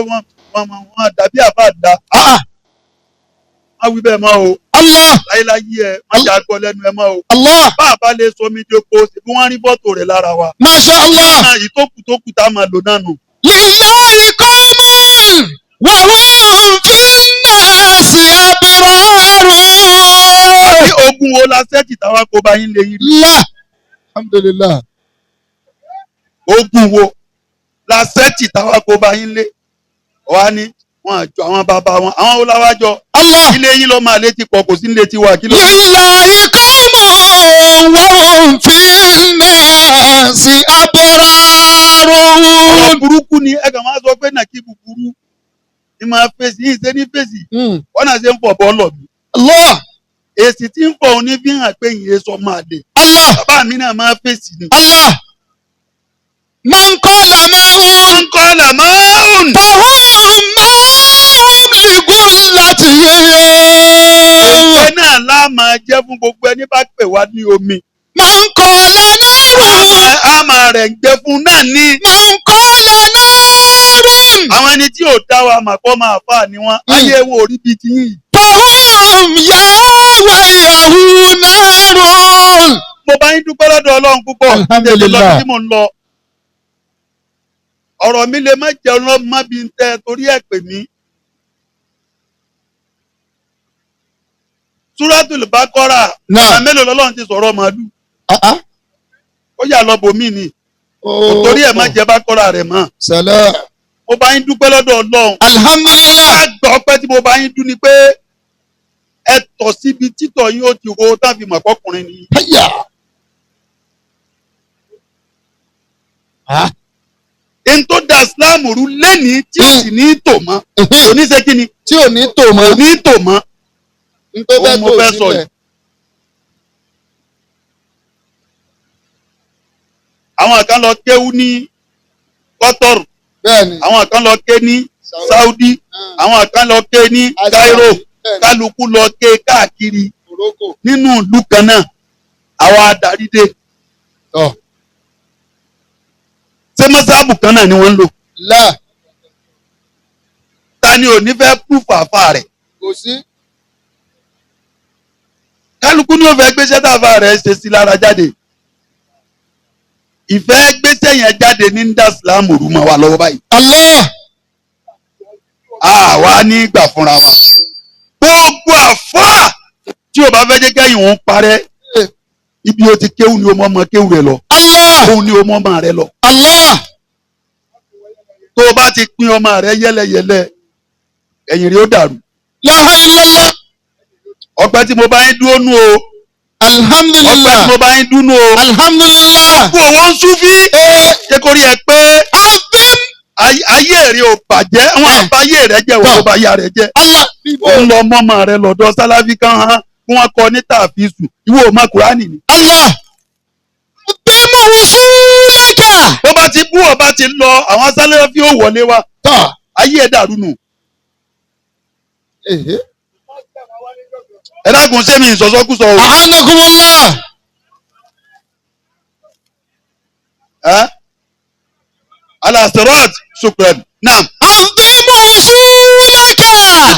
Wọ́n wọ́n dàbí àbá àdá. Ah, Má wí bẹ́ẹ̀ mọ́ o. Allah. Láyéláyé ẹ má jà gbọ́ lẹ́nu ẹ mọ́ o. Allah. Bá a bá lè sọ mí dépò ṣèbí wọ́n rí fọ́tò rẹ̀ lára wa. Masha Allah. Náà yìí tó kù tó kù tá a máa lò náà nù. Lillahi qawmun wa hum fin nasi abrarun. Ní ogun wo la sẹ́ẹ̀tì táwa kó bá yín lè yín rí? La. Alhamdulillah. Ogun wo la sẹ́ẹ̀tì táwa kó bá yín lé? Wá ní wọn àjọ àwọn bàbá wọn, àwọn wo láwá jọ? Allah. Ilé yín ló máa létí pọ̀, kò sí ní létí wa, kí ló. Lillahi qawmun wa hum fin nasi abrarun. Ọ̀rọ̀ burúkú ni ẹ kàn máa sọ pé nàkí búburú ni máa fèsì yìí ṣe ní fèsì, wọn náà ṣe ń fọ̀ bọ́ọ̀lọ̀ mi. Allah. Èsì tí ń fọ̀ òun ní fi hàn pé ìyẹn sọ máa lè. Allah. Bàbá mi náà máa fèsì ni. Allah. Man qala ma'un Ń kọ́ là máa ń. fahum ma'un ligullatihi. Ẹgbẹ́ náà lá máa jẹ́ fún gbogbo ẹni bá pè wá ní omi. Man qala narun. A máa rẹ̀ ń gbẹ fún náà ní. Man qala narun. Àwọn ẹni tí ò dá wa mà kọ́ máa fà ní wọn. Ayé wọn ò rí bíi ti yín yìí. Fahum ya wayyahu narun. Mo bá yín dúpẹ́ lọ́dọ̀ Ọlọ́run púpọ̀. Alhamdulillah. Tètè lọ sí tí mò ń lọ. Ọ̀rọ̀ mi lè má jẹ́ ọlọ́mọ bí n tẹ́ torí ẹ̀ pè mí. Súrátùl Bákọ́rà. Náà. Ọ̀nà mélòó lọ́lọ́run ti sọ̀rọ̀ màálù? Ah ah. Ó yà lọ bòmí ni. Kò torí ẹ̀ má jẹ́ Bákọ́rà rẹ̀ mọ́. Salam. Mo bá yín dúpẹ́ lọ́dọ̀ Ọlọ́run. Alhamdulillah. Àgbà ọpẹ́ tí mo bá yín dún ni pé ẹ tọ̀ síbi títọ̀ yín ó ti ro táfi mọ̀ pọ́kùnrin ni. Hayya. Ah. N tó da Islam rú lẹ́nìí tí ò sì ní tò mọ́. Kò ní ṣe kí ni? Tí ò ní tò Kò mọ́. ní tò mọ́. N tó fẹ́ Òun mo tò fẹ́ sọ sílẹ̀. yìí. Àwọn kan lọ kéwú ní Kọ́tọ́rù, Bẹ́ẹ̀ni. àwọn kan lọ ké ní Saudi, àwọn kan lọ ké ní Cairo, Bẹ́ẹ̀ni. kálukú lọ ké káàkiri Morocco. nínú ìlú kan náà. Àwa adarí dé. Tọ́. Ṣé mọ́sáàbù kan náà ni wọ́n ń lò? La. Ta ni ò ní fẹ́ púfù àfa rẹ̀? Kò sí. Kálukú ní ó fẹ́ gbéṣẹ́ tàfa rẹ̀ ṣe sí lára jáde. Ìfẹ́ gbéṣẹ́ yẹn jáde ní ń dá Ìsìlámù rú mọ́ wa lọ́wọ́ báyìí. Allah. Àwa ní gbà fúnra wa. Gbogbo àfáà tí o bá fẹ́ jẹ́ kẹ́yìn òun parẹ́, ibi o ti kéwù ni o mọ ọmọ kéwù rẹ lọ. Allah. Òun ni o mọ ọmọ rẹ lọ. Allah. Tó o bá ti pín ọmọ rẹ yẹ́lẹyẹ̀lẹ, ẹ̀yìn rẹ ó dàrú. La ilaha illallah. Ọpẹ́ tí mo bá yín dúró nú o. Ọpẹ́ tí Alhamdulillah. mo bá yín dúnú o. Alhamdulillah. Kú owó ń súnfí. Jẹ́ kó rí ẹ pé Azim. ayé rẹ ò bàjẹ́, wọn àbáyé rẹ jẹ́, wọ́n ló bá yá rẹ jẹ́. Allah. Ó ń lọ mọ́mọ́ rẹ lọ́dọ̀ Sáláfí kan hàn kí wọ́n kọ ní tàfíìsù. Ìwọ ò mọ Kùránì ni. Allah. Azimu wusulaka. Bó bá ti bú ọba ti lọ, àwọn Sáláfí ò wọlé wa. Tọ́. Ayé ẹ dàrú nù. Ẹ dákun, ṣé mi ìsọsọkúsọ o. A'anakumullah. Ẹ́ alasirat sukran naam. Azimu wusulaka.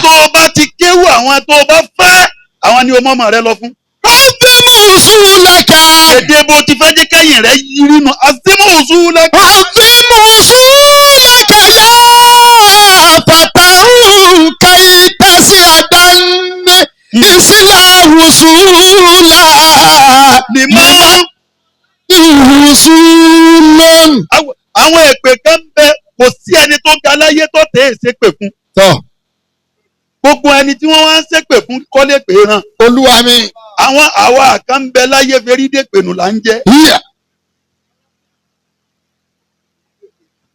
Tó o bá ti kéwú àwọn tó o bá fẹ́, àwọn ni o mọ́mọ́ rẹ lọ fún. Azimu wusulaka. Èdè bó ti fẹ́ jẹ́ kẹ́yìn rẹ yiri nù azimu usulaka. Azimu wusulaka ya fatahu kai tasiadan isla wusula Lima wusulun. Àwọn èpè kan bẹ, kò sí ẹni tó ga láyé tó tẹ̀ ẹ́ ṣépè fún. Tọ́. Gbogbo ẹni tí wọ́n wá ń ṣépè fún kọ́lé pè é ràn. Olúwa mi. Àwọn àwa kan bẹ láyé ferídé pènù là ń jẹ́. Hiya.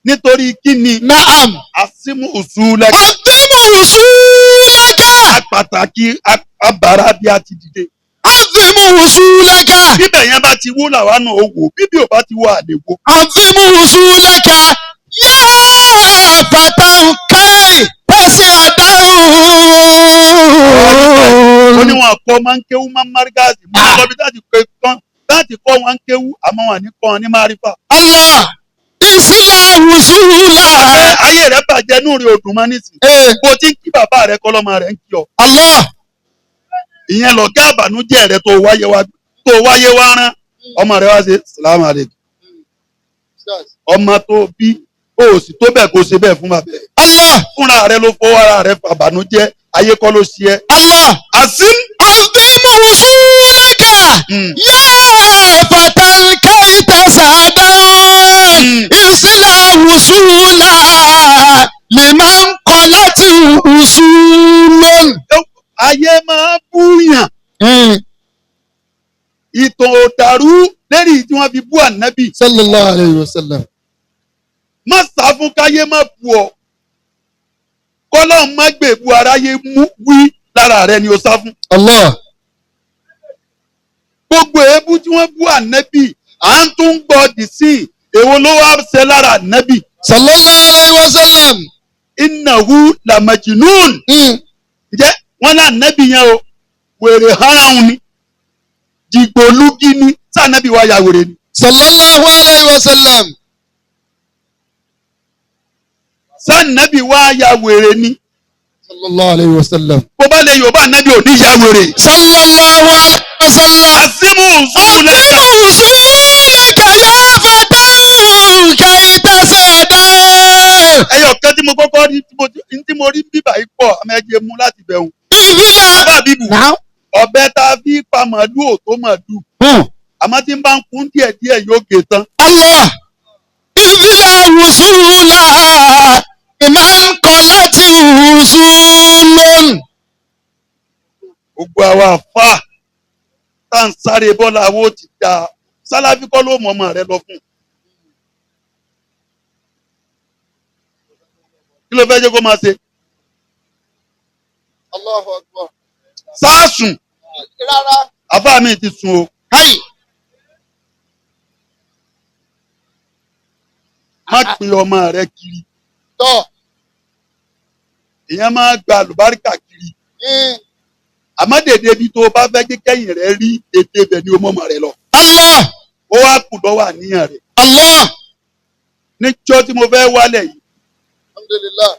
Nítorí kí ni? Naam. Azimu usulaka. Azimu wusulaka. Pàtàkì abàrá bí a ti dìde. Azimu wusulaka. Bíbẹ̀ yẹn bá ti wó làwa náà ó wò, bíbí ò bá ti wó àlè wò. Azimu wusulaka ya fatahu kai Ó ní tasiadan. wọn kọ́ máa ń kéwú máa ń márgáàsì mo ní lọ́bi láti kọ́ tán láti kọ́ wọn ń kéwú, àmọ́ wọn ní kọ́ wọn ní márífà. Allah. Ìsìlá wùsùlà. Ẹ, ayé rẹ bàjẹ́, inú rẹ ò dùn mọ́ nísìnyí. Bó ti ń kí bàbá rẹ kọ́ lọ́mọ rẹ ń kí ọ. Allah. Ìyẹn lọ̀gá àbànújẹ́ rẹ tó wáyé wá rán ọmọ rẹ wá ṣe sàlámù àlejò. Ọmọ tó bí ó sì tó bẹ́ẹ̀ kó ṣe bẹ́ẹ̀ fún bàbá ẹ̀. Allah. Fúnra rẹ ló fọwọ́ ara rẹ fàbànújẹ́, ayé kọ́ ló ṣe ẹ́. Allah. Àsín. عظم وصولك يا فتى كي تسعدا. اصلع وصولا لمن قلت وصول. Ayé máa búyàn, ìtàn ò dàrú lérí tí wọ́n fi bú ànábì. صلى الله عليه وسلم. Má sá fún káyé má bu ọ, kọ́lọ́n má gbèbú aráyé mú wí lára rẹ ni ó sá fún. الله. Gbogbo èébú tí wọ́n bú ànábì, à ń tún gbọ́ dì sí i. Èwo ló wá ṣe lára ànábì? صلى الله عليه وسلم. إنه لمجنون. Ǹjẹ́ wọ́n ní ànábì yẹn o, wèrè hánrahun ni, dìgbòlugi ni? Sànábì wa ya wèrè ni? صلى الله عليه وسلم. Sànábì wa ya wèrè ni? صلى الله عليه وسلم. Bó bá lè Yorùbá, ànábì ò ní ya wèrè. صلى الله عليه وسلم. عظم وصولك. وصولك يا فتى كي تسعدا. Ẹyọ kan tí mo kọ́kọ́ rí tí mo rí bíbà yìí pọ̀, àmọ́ ẹ jẹ́ mú láti bẹ̀rù. إذ Bàbá bíbù. نعم. Ọ̀bẹ tá a fi pa màálù ò tó màálù, àmọ́ tí ń bá ń kún díẹ̀ díẹ̀ yóò gé tán. الله. إذ لا وصول لمن قلت وصول. Gbogbo àwa àfa tá à ń sáré bọ́lá àwo ti da sáláfí kọ́ ló mọ ọmọ rẹ lọ fún un. Kí ló fẹ́ jẹ́ kó máa ṣe? الله أكبر. Sáàsùn. Rárá. Àfa mi ti sùn o. Háì. Má pin ọmọ rẹ kiri. Tọ́. Èèyàn máa gba àlùbáríkà kiri, àmọ́ dèdè ibi tó o bá fẹ́ jẹ́ kẹ́yìn rẹ rí, dèdè ibẹ̀ ni o mọ̀ ọmọ rẹ lọ. Allah. Ó wá kù lọ́wọ́ àníyàn rẹ. Allah. Níjọ́ tí mo fẹ́ wálẹ̀ yìí, Alhamdulillah.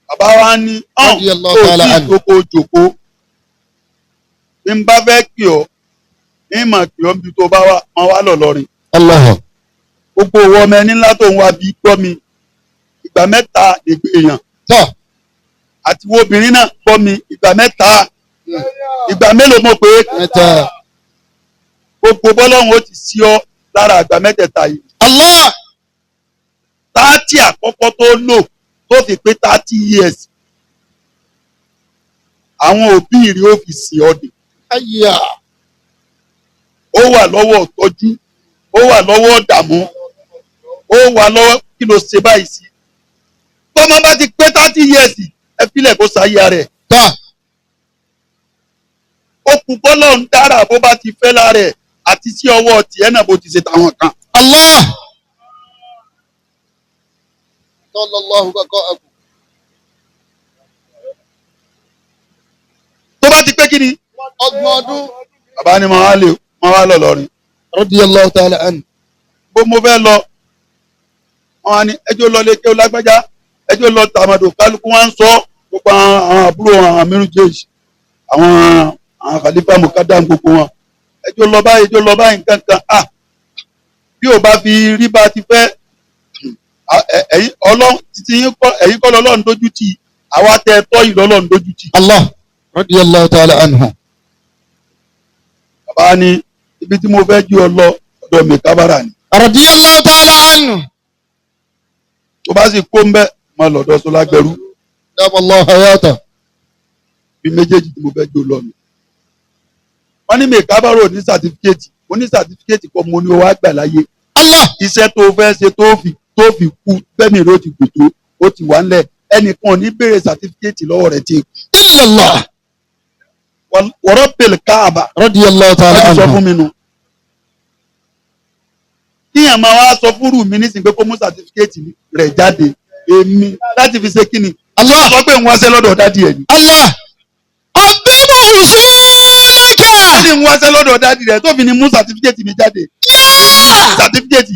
bàbá wa ní ọ̀n رضي الله kó تعالى tí عنه. ìjókòó jòkó bí n bá fẹ́ kí ọ ní mà kí ọ níbi tó bá wà máa wá lọ lọrin. Allah. Gbogbo owó ọmọ ẹni ńlá tó ń wá bí gbọ́ mi, ìgbà 3 lè gbé èèyàn. Tọ́. Àti wo obìnrin náà gbọ́ mi, ìgbà 3. Ìgbà mélòó mo pé? 3. Gbogbo bọ́lọ́hún ó ti sí ọ lára àgbà mẹ́tẹ̀ẹ̀ta yìí. Allah. 30 àkọ́kọ́ tó lò tó fi pé 30 years, àwọn òbí rí ó fi sí ọ dè. Ayya. Ó wà lọ́wọ́ ìtọ́jú, ó wà lọ́wọ́ ìdààmú, ó wà lọ́wọ́ kí ló ṣe báyìí sí. Tọ́mọ bá ti pé 30 years, ẹ filẹ̀ kó sáyé rẹ̀. Tọ́. Ó kú bọ́lọ̀ ń dára bó bá ti fẹ́ lára ẹ̀ àti sí ọwọ́ tiẹ̀ náà bó ti ṣe tàwọn kan. Allah. صلى الله بقاءكم. Tó bá ti pé kí ni? 30 ọdún. Bàbá ni màá lè máa wá lọ lọrin. رضي الله تعالى عنه. Bó mo fẹ́ lọ, wọn á ní ẹjọ́ lọ lé kéwọ́ lágbájá, ẹjọ́ lọ tàmàdò, kálukú wọn ń sọ gbogbo àwọn àbúrò àwọn mìíràn jésì, àwọn khalifa mukadam, gbogbo wọn, ẹjọ́ lọ báyìí, ẹjọ́ lọ báyìí, nǹkan kan. Ah, bí ò bá fi rí bá ti fẹ́, ẹ̀yin ọlọ́run títí yín kọ́, ẹ̀yin kọ́ lọ́lọ́run dójú tì, àwa tẹ ẹ tọ́ yìí lọ́lọ́run dójú tì. الله رضي الله تعالى عنه. Bàbá ní ibi tí mo fẹ́ jí ọ lọ, ọ̀dọ̀ mi kábàrà ni. رضي الله تعالى عنه. Tó bá sì kó ń bẹ́ mọ lọ́dọ̀ Sọlágbẹ̀rú. دام الله حياته. Bí méjèèjì tí mo fẹ́ jó lọ nù. Wọ́n ní mèkábàrò ní certificate, mo ní certificate kọ́ mo ní o wá gbà láyé. Allah. Iṣẹ́ tó fẹ́ ṣe tó fi kú bẹ́ẹ̀ni ló ti gùn tó ó ti wà ńlẹ̀, ẹnìkan ò ní béèrè certificate lọ́wọ́ rẹ̀ tí إلا الله. ورب الكعبة. رضي الله تعالى Wọ́n ti sọ عنه. fún mi nu. Kíyàn máa wá sọ fúrú mi nísìnyí pé kó mú certificate rẹ̀ jáde, èmi láti fi ṣe kíni? Allah. Sọ pé ń wáṣẹ́ lọ́dọ̀ daddy ẹ̀ ni. الله. عظم وصولك. Kí ni ń wáṣẹ́ lọ́dọ̀ daddy rẹ̀ tó fi ní mú certificate mi jáde? يا Certificate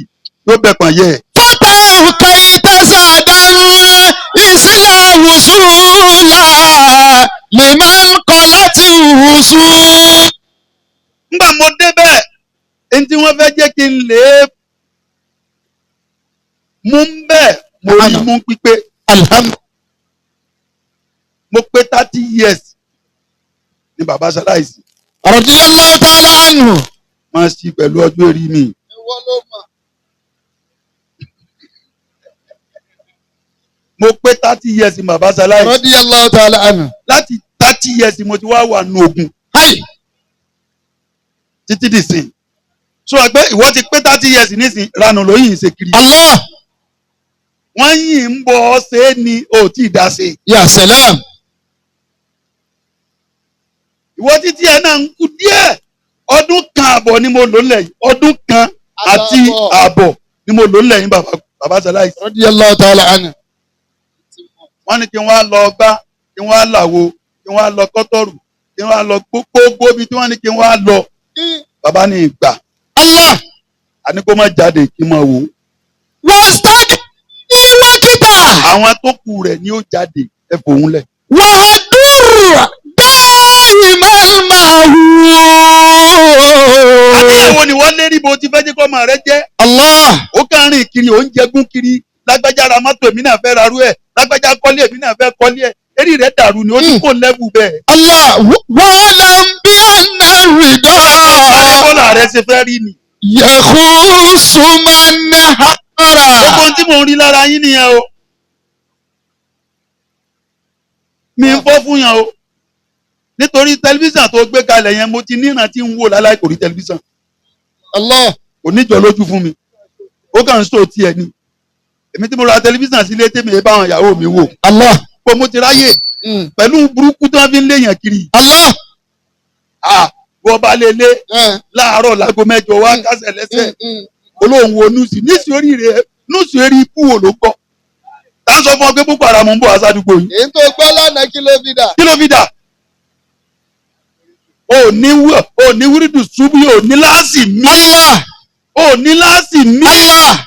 yóò bẹ̀ pọ̀n yẹ ẹ̀. كي تسعد الإسلام وصولا لمن قلت وصول. Ńgbà mo débẹ̀, ẹni tí wọ́n fẹ́ jẹ́ kí n lè mú ń bẹ́ẹ̀, mo rí mú pípé. Alhamdulillah. Mo pé 30 years ni bàbá ṣaláìsí. رضي الله تعالى عنه. Máa ṣí pẹ̀lú ọjọ́ orí mi. Ìwọ ló mọ̀. Mo pé 30 years ni bàbá ṣaláìsí. رضي الله تعالى عنه. Láti 30 years mo ti wá wà nù ogun Hi. títí dìsìn. Sọ pé ìwọ ti pé 30 years nísìn, ranù lóyìn ṣe kiri. Allah. Wọ́n yìí ń bọ̀ ọ́ ṣe é ni ò tí ì dá ṣe. يا سلام. Ìwọ títí ẹ náà ń kú díẹ̀. Ọdún kan àbọ̀ ni mo lò ńlẹ̀ yìí. Ọdún kan àti àbọ̀ ni mo lò ńlẹ̀ yìí, bàbá ṣaláìsí. رضي الله تعالى عنه. Wọ́n ní kí wọ́n á lọ gbá, kí wọ́n á làwo, kí wọ́n á lọ kọ́tọ́rù, kí wọ́n á lọ gbogbo ibi tí wọ́n ní kí wọ́n á lọ. Bàbá ní ìgbà Allah. Àní kó má jáde kí n máa wò ó. واستغني وقتا. Àwọn tó kù rẹ̀ ni ó jáde, ẹ fòun lẹ̀. وهدر دائما معه. Àníyàwó ni wọ́n lérí bó ti fẹ́ jẹ́ kọ́ ọmọ rẹ jẹ́. Allah. Ó kàn rìn kiri, ó ń jẹgún kiri. Lágbájá ra mọ́tò, èmi náà fẹ́ rarú ẹ̀. Lágbájá kọ́lé, èmi náà fẹ́ kọ́lé ẹ̀. Eré rẹ̀ dàrú ni ó ti kó lẹ́bù bẹ́ẹ̀. Allah. واعلم بأن الرضا Bọ́lá rẹ ṣe fẹ́ rí ni. يخص من Gbogbo حرى. ohun tí mò ń rí lára yín nìyẹn o. Mi ń fọ́ fún yàn o. Nítorí tẹlifíṣàn tó gbé kalẹ̀ yẹn, mo ti níran tí ń wò láláì kò rí tẹlifíṣàn. Allah. Kò níjọ lójú fún mi. Ó kàn ń sọ tiẹ̀ ni. Èmi tí mo ra tẹlifíṣàn sílé tèmi bá àwọn ìyàwó mi wò. Allah. Pé mo ti ráyè pẹ̀lú burúkú tí wọ́n fi ń léèyàn kiri. Allah. Ah, bó bá lè lé láàárọ̀ láago 8 wá kásẹ̀ lẹ́sẹ̀. Olóhùn wo núùsì níìsì orí rẹ̀, núùsì orí ikú wo ló gbọ́. Tá ń sọ fún ọ pé Boko Haram ń bọ̀ wá sádùúgbò yìí. Èyí tó gbọ́ lánàá, kí ló fi dà? Kí ló fi dà? Ò ní wú, ò ní wúrídù ṣubú, ò ní láàsì mí. Allah. Ò ní láàsì mí. Allah.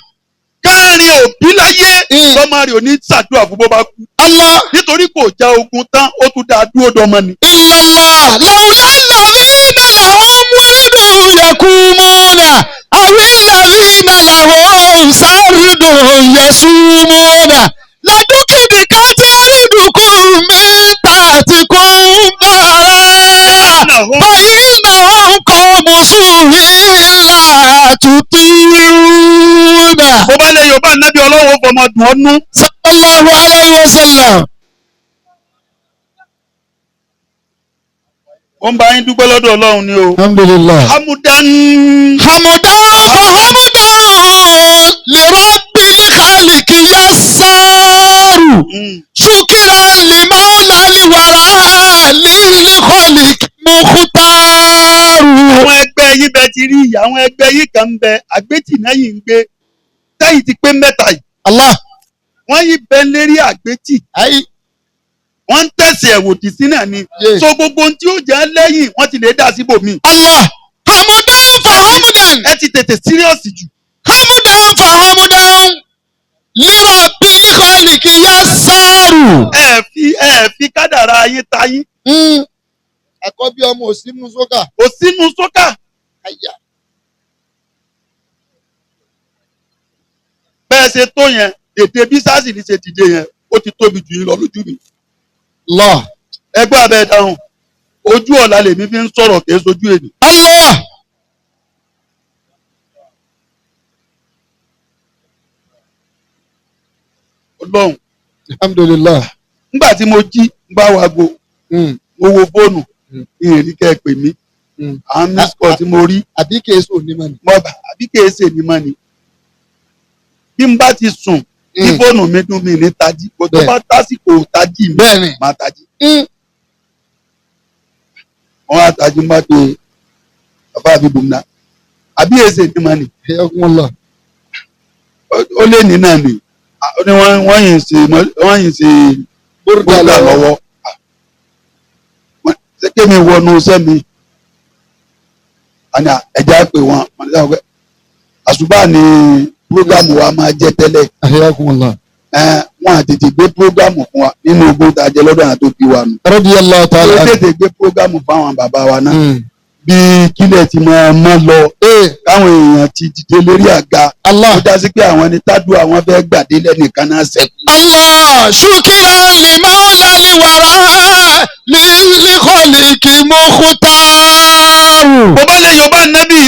Káàrin òbí láyé lọ́mọ rẹ̀ ò ní ṣàdúrà fún bó bá kú. Allah. Nítorí kò já ogun tán, ó tún dáa dúró dọmọ ni. إلا الله لولا الذين لهم ورد يقومون أو الذين لهم سرد يصومون لدكدكت أرضكم من تحتكم نارا فإنهم قوم سوء لا تطيعون. Bó bá lè Yorùbá nábì ọlọ́wọ́ fọmọ dùn ọ́ nú. صلى الله عليه وسلم. Ó ń bá yín dúpẹ́ lọ́dọ̀ Ọlọ́run ni o. الحمد لله. Hamudan. حمدا فحمدا لرب الخالق يسار. شكرا لمولى الورى للخالق مختار. Àwọn ẹgbẹ́ yín bẹ ti rí ìyá, àwọn ẹgbẹ́ yín kan ń bẹ àgbétì náà yìí ń gbé tẹ́yìn ti pé mẹ́ta yìí. الله. Wọ́n yìí bẹ lérí àgbétì. أي. Wọ́n ń tẹ̀sí ẹ̀wòdì sí náà ni. Yeah. So gbogbo ohun tí ó jẹ́ lẹ́yìn wọ́n ti lè dá síbòmíì. الله حمدا فحمدا. Ẹ ti tètè serious jù. حمدا فحمدا لرب الخالق يسار. Ẹ fi kádàrá ayé ta yín. Àkọ́bí ọmọ òsínú sókà. Kò sínú sókà. Àyà. Bẹ́ẹ̀ ṣe tó yẹn, dèdè bí sars ní ṣe dìde yẹn, ó ti tóbi jù yín lọ lójú mi. Allah. Ẹgbẹ́ abẹ́ dáhùn, ojú ọ̀la lèmi fi ń sọ̀rọ̀, kì í sojú èdè. Allah. Ọlọ́run. Alhamdulillah. Nígbà tí mo jí ń bá wa go, mo wo fóònù, ìrìn kẹ́ ẹ pè mí, àwọn miss call tí mo rí. Àbí kèésù ní mọ́ni. Mo bá àbí kìí ṣe ní mọ́ ni. Bí n bá ti sùn tí fóònù mi dún, mi ní tají kò tó. Bẹ́ẹ̀. Bá tásìkò tají mi, Bẹ́ẹ̀ni. máa tají. Wọn á tají, n bá pe bàbá mi bùnà, àbí èsè ní mọ́ ni. Ẹkún. Ó lé ní náà ni. Ó ní wọ́n yìí ṣe Búrúdà búrúdà lọ́wọ́. Ṣé kémi wọnú iṣẹ́ mi àní ẹ̀já pé wọn wọ́n ní sáwọn pé àṣùbà ni. Program wa máa jẹ́ tẹ́lẹ̀. Ahyakumullah. Ẹ wọn à tètè gbé program fún wa nínú ogun tá a jẹ lọ́dọ̀ àwọn tó bí wa nù. Radiyallahu ta'ala Ó anhu. tètè gbé program fáwọn bàbá wa náà. Bí kílẹ̀ ti máa mọ́ lọ, káwọn èèyàn ti dìde lórí àga. Allah. Ó já sí pé àwọn ẹni tádùn àwọn fẹ́ gbàdé lẹ́nìkan náà ṣẹ́kù. Allah shukran limawla liwara lilikholiki mukhtaru. Bó bá lè yorùbá nẹ́bí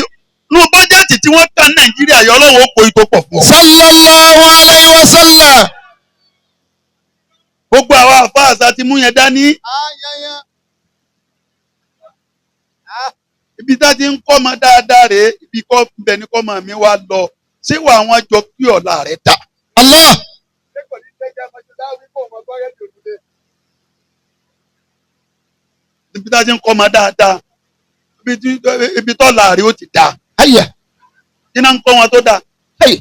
nú bọ́jẹ̀tì tí wọ́n kà ní Nàìjíríà yọ ọlọ́run ó kó ìtò pọ̀ fún ọ. Sallallahu alayhi wa sallam. Gbogbo àwa àfáàsá ti mú yẹn dání. Ibi tá ti ń kọ́ ọmọ dáadáa rèé, ibi kọ́ ibẹ̀ ni kọ́ ọmọ mi wá lọ. Ṣé wà àwọn jọ pé ọ̀la rẹ̀ dà? Allah. Ibi tá ti ń kọ́ ọmọ dáadáa, ibi tọ́la rẹ̀ ó ti dà. Hayya. Kí náà ń kọ́ wọn tó dáa? Hayya.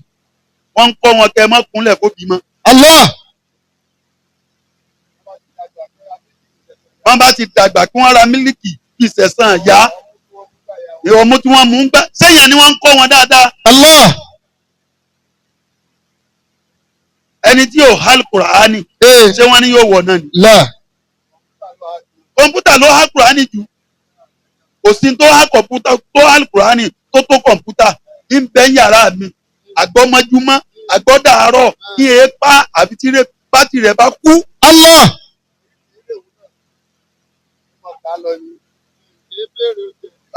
Wọ́n ń kọ́ wọn kẹ́ ẹ má kúnlẹ̀ kó bímọ. Allah. Wọ́n bá ti dàgbà kí wọ́n ra mílíkì ìṣẹ̀sán yá. Ìwọ̀n mú tí wọ́n mú ń gbá. Sẹ́yìn ni wọ́n ń kọ́ wọn dáadáa. Allah. Ẹni tí yóò hal Kùránì, ṣé wọ́n ní yóò wọ̀ náà ni? La. Kọ̀ǹpútà ló há Kùránì jù. Kò sí tó há kọ̀ǹpútà tó há Kùránì tó tó kọ̀ǹpútà. Ń bẹ ń yàrá mi. Àgbọ́mọjúmọ́, àgbọ́dàárọ̀, kí èépá àbí tí bátìrì rẹ̀ bá kú. Allah.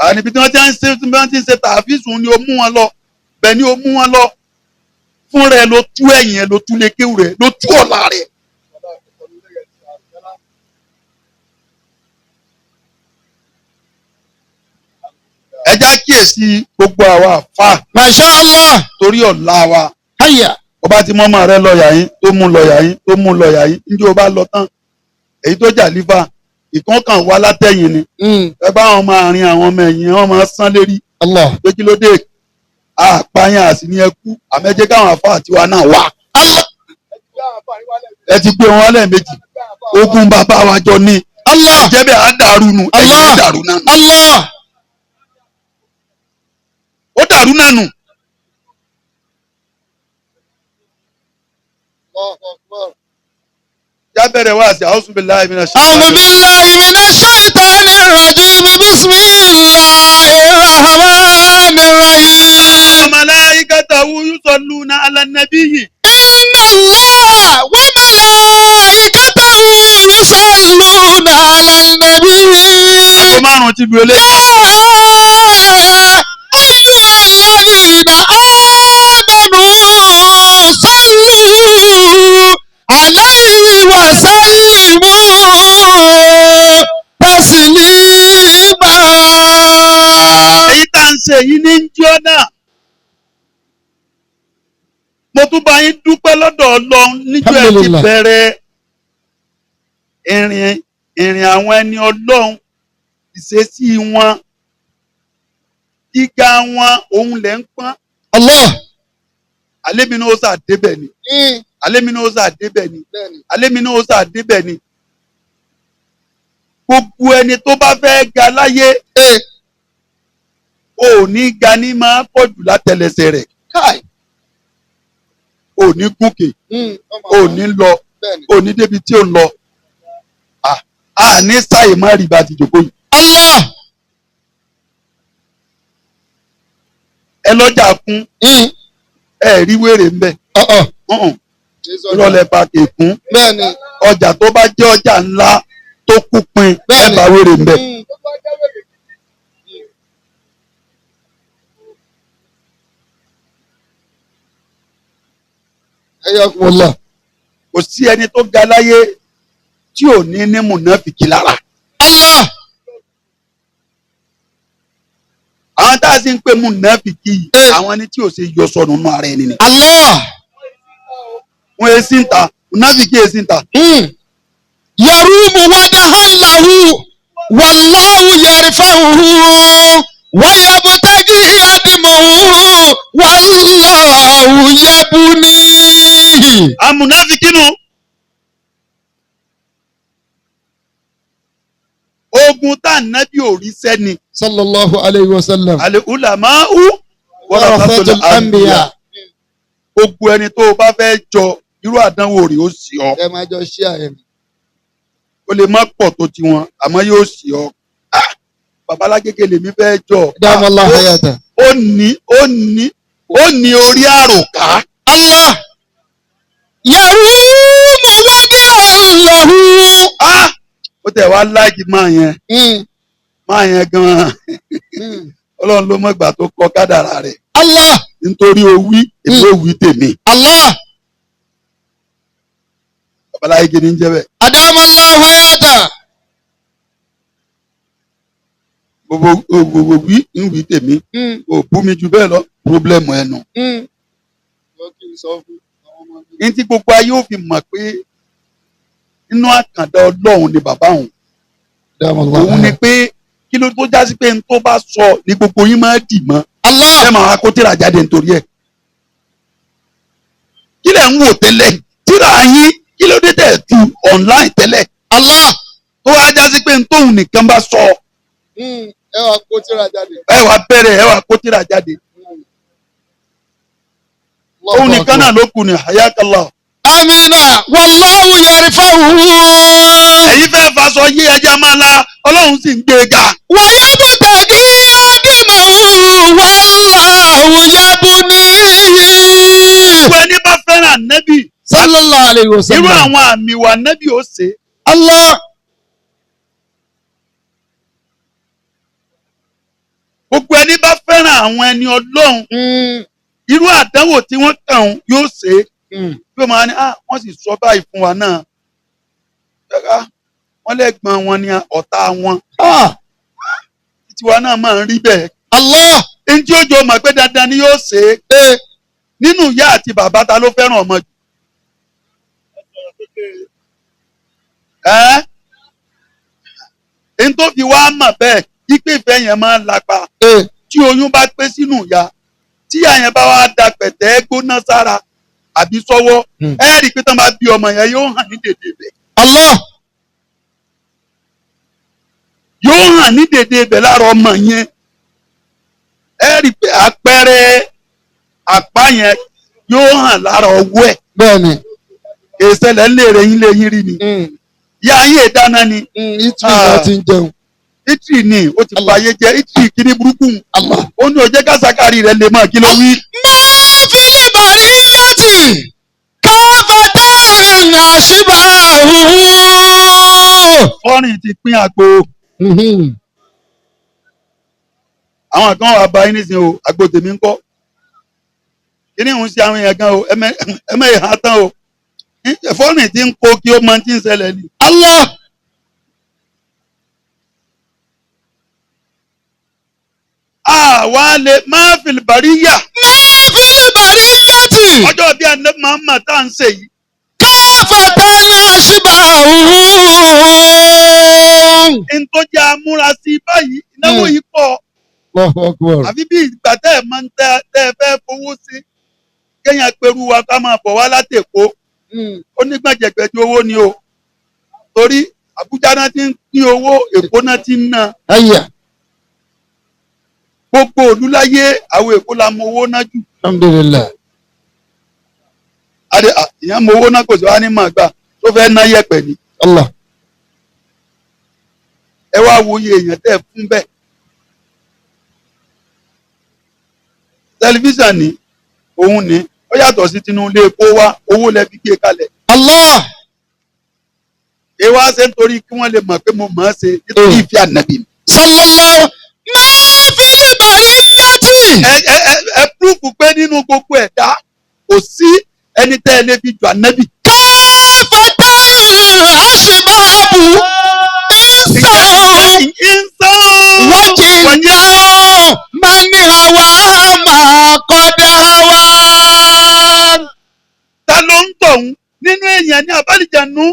Àníbi tí wọ́n ti ń ṣe tí wọ́n ti ń ṣe tààfíìsùn ni ó mú wọn lọ. Bẹ́ẹ̀ ni ó mú wọn lọ. Fún rẹ̀ ló tú ẹ̀yìn ẹ̀ ló tú lékéwù rẹ̀ ló tú ọ̀la rẹ̀. Ẹ já kíyèsí gbogbo àwa àfáà Masha Allah. torí ọ̀la wa. Hayya. Ọba tí mọ́mọ́ rẹ lọ́ọ̀yà yín tó mú lọ́ọ̀yà yín tó mú lọ́ọ̀yà yín níjẹ́ o bá lọ tán èyí tó jà lífà ìkan kan wá látẹ̀yìn ni ẹ bá wọn máa rin àwọn ọmọ ẹ̀yìn wọn máa sán lérí Allah. pé kí ló dé àpáyàn àsì ní ẹkú àmẹ́jẹ́ káwọn àfáà tiwa náà wà. Allah. Ẹ ti gbé wọn lẹ́ẹ̀mejì ogun bàbá wa jọ ní Allah. jẹ́ bẹ́ẹ̀ á dàrú nu ẹ̀yìn Allah. ó dàrú náà nù. Allah. Ó dàrú náà nù. Jábẹ̀rẹ̀ wá sí a'udhu billahi minash أعوذ shaitani. بالله من الشيطان الرجيم بسم الله الرحمن الرحيم. Malaikatahu yusalluna ala nabiyyi. إن الله وملائكته يصلون على النبي. Aago 5 ti lu eléyìí. يا أيها الذين آمنوا صلوا عليه وسلموا تسليما. Èyí tá à ń ṣe yìí ní jọ́ náà. Mo tún bá yín dúpẹ́ lọ́dọ̀ Ọlọ́run níjọ́ ẹ ti Alhamdulillah. bẹ̀rẹ̀ ìrìn ìrìn àwọn ẹni Ọlọ́run, ìṣesí wọn, gíga wọn, òun lẹ̀ ń pọ́n. Allah. Àlémi náà ó sà débẹ̀ ni. Àlémi náà ó sà débẹ̀ ni. Àlémi náà ó sà débẹ̀ ni. Gbogbo ẹni tó bá fẹ́ ga láyé, ò ní ga ní máa pọ̀ jù látẹlẹsẹ̀ rẹ̀. Ò ní gòkè, ò ní lọ, ò ní débi tí ò ń lọ. À ní sáyè má rí bá ti jòkó yìí. Allah. Ẹ lọ́jà kún, ẹ rí wèrè ń bẹ̀. Ìrọ̀lẹ́ pa kèkún. Bẹ́ẹ̀ni. Ọjà tó bá jẹ́ ọjà ńlá tó kú pin, ẹ Bẹ́ẹ̀ni. bá wèrè ń bẹ̀. Ayakumullah. Kò sí ẹni tó ga láyé tí ò ní ní mùnáfìkì lára. Allah. Àwọn tá a sì ń pè mùnáfìkì yìí, àwọn ẹni tí ò ṣe yọ sọnù nínú ara ẹni ni. Allah. Wọn èsì ń ta mùnáfìkì èsì ń ta. Yarumu wadahallahu wallahu yarfa'uhu wa yabtagi yadmuhu wallahu yabnihi. Àwọn mùnáfìkì nù. Ogun tá ànábì ò rí sẹ́ni. Sallallahu alayhi wa sallam. Al-ulama'u warathatul anbiya. Gbogbo ẹni tó o bá fẹ́ jọ, irú àdánwò rẹ̀ ó sì ọ́. Ẹ máa jọ ṣí ààrẹ mi. Ó lè má pọ̀ tó tiwọn, àmọ́ yóò sì ọ́. Ah! Babalágége lèmi fẹ́ jọ. Dámọ́lá Ah, hayata. ó ní orí àròká. Allah. Yarumu wajhan lahu. Ah! Ó tẹ̀ wá láìkí máa yẹn, máa yẹn gan-an. Ọlọ́run ló mọ̀gbà tó kọ kádàrá rẹ̀. Allah. Nítorí o wí, èmi ò wí tèmi. Allah. Babalágége ní jẹ́ bẹ́ẹ̀. Adamallahu hayata. Gbogbo gbogbo wí ń wí tèmi. Ò bú mi ju bẹ́ẹ̀ lọ, problem ẹnu. Ní tí gbogbo ayé ò fi mọ̀ pé inú àkàndá Ọlọ́run ni bàbá òun. Òun ni pé kí ló tó jásí pé n tó bá sọ ni gbogbo yín máa dì mọ́. Allah. Ẹ máa kó tíra jáde nítorí ẹ̀. Kí lẹ̀ ń wò tẹ́lẹ̀? Tíra yín, kí ló dé tẹ̀ tu online tẹ́lẹ̀? Allah. Tó wá jásí pé n tóun nìkan bá sọ, Ẹ wá kó tíra jáde. ẹ wá bẹ̀rẹ̀, ẹ wá kó tíra jáde. Òun nìkan náà ló kù ní hayakallah. Amina wallahu yarfa'uhu. Ẹ̀yin fẹ́ faṣọ yí ẹja máa la, Ọlọ́run sì ń gbé e ga. Wa yabtaghi adimahu wallahu yabnihi. Gbogbo ẹni bá fẹ́ràn nẹ́bì, Sallallahu alayhi wa irú sallam. àwọn àmì wà nẹ́bì ó ṣe. Allah. Gbogbo ẹni bá fẹ́ràn àwọn ẹni Ọlọ́run, irú àdánwò tí wọ́n kàn ń yóò ṣe é. Yóò máa ní, ah, wọ́n sì sọ báyìí fún wa náà. Rárá, wọ́n lẹ́gbọ̀n wọn ni ọ̀tá wọn. Ah. Tiwa náà máa ń rí bẹ́ẹ̀. Allah. Ẹni tí ó jọ mọ̀ pé dandan ni yóò ṣe é. Nínú ìyá àti bàbá, ta ló fẹ́ràn ọmọ jù? Ẹ́ ẹni tó fi wá mọ̀ bẹ́ẹ̀ ipe ìfẹ́ yẹn máa ń lapa tí oyún bá pé sínú ìyá, tí ìyá yẹn bá wá da pẹ̀tẹ́ gbóná sára àbí sọ́wọ́, ẹ rí i pé tán bá bí ọmọ yẹn, yóò hàn ní dèdè ibẹ̀. Allah. Yóò hàn ní dèdè ibẹ̀ lára ọmọ yẹn. Ẹ rí i pé àpẹẹrẹ àpá yẹn yóò hàn lára ọwọ́ ẹ̀. Bẹ́ẹ̀ni. Ìṣẹ̀lẹ̀ ńlẹ̀ rẹ̀ yín lé yín rí ni ìyá yín èdáná ni. Italy náà ti ń jẹun. Italy ni ó ti Allah. fàyè jẹ Italy kíní burúkú. Allah. Ó ní òjẹ́ kásàkárì rẹ̀ lè mọ̀ kí ló wí. Ma fil bariyati kafatan ashbahu. Fọ́nrin ti pín àgbo. Àwọn kan wà bá yín nísìnyí o, àgbo tèmi ń kọ́ kíní ń ṣe àwọn èèyàn gan o, ẹmẹ ìhà tán o, fọ́nrin ti ń kó kí ó mọ tí ń ṣẹlẹ̀ ni. Allah. Àwa lè má fìlìbàríyà. Ma fil bariyati Ọjọ́ bí àná Muhammad tá à ń ṣe yìí, kafatan ashbahu. n tó jẹ́ amúrasí báyìí, ìnáwó yìí pọ̀. Allahu akbar. Àfi bí ìgbà tẹ́ ẹ̀ máa ń tẹ́ ẹ fẹ́ fowó sí kéèyàn pẹ̀lú wa ká máa bọ̀ wá látẹ̀kọ́, ó ní gbàjẹ̀gbẹ̀jẹ̀ owó ni o, torí Àbújá náà ti ń pín owó, Èkó náà ti ń ná. Ayya. Gbogbo òlú láyé, àwọn Èkó la mọ owó ná jù. Alhamdulillah. Adé ìyẹn mọ owó náà, kò sí wá ní màá gbà tó fẹ́ ná yẹ̀pẹ̀ ni. Allah. Ẹ wá wo iye èèyàn tẹ́ ẹ fún bẹ́ẹ̀. Tẹlifíṣàn ni òun ni ó yàtọ̀ sí tinú ilé epo wá, owó lẹ fi gbé kalẹ̀. Allah. Èèwà ṣe nítorí kí wọ́n lè mọ̀ pé mo mọ̀ ọ́n ṣe nítorí ìfẹ́ ànábì mi. Sallallahu ma fil bariyati. Ẹ proof pé nínú gbogbo ẹ̀dá, kò sí ẹni tẹ́ ẹ lè fi jù ànábì. Kafatan ashbahu insan. Ìsán. Wajinna man hawa ma qad hawa. Ta ló ń tọ̀hún nínú èèyàn ní abálìjànú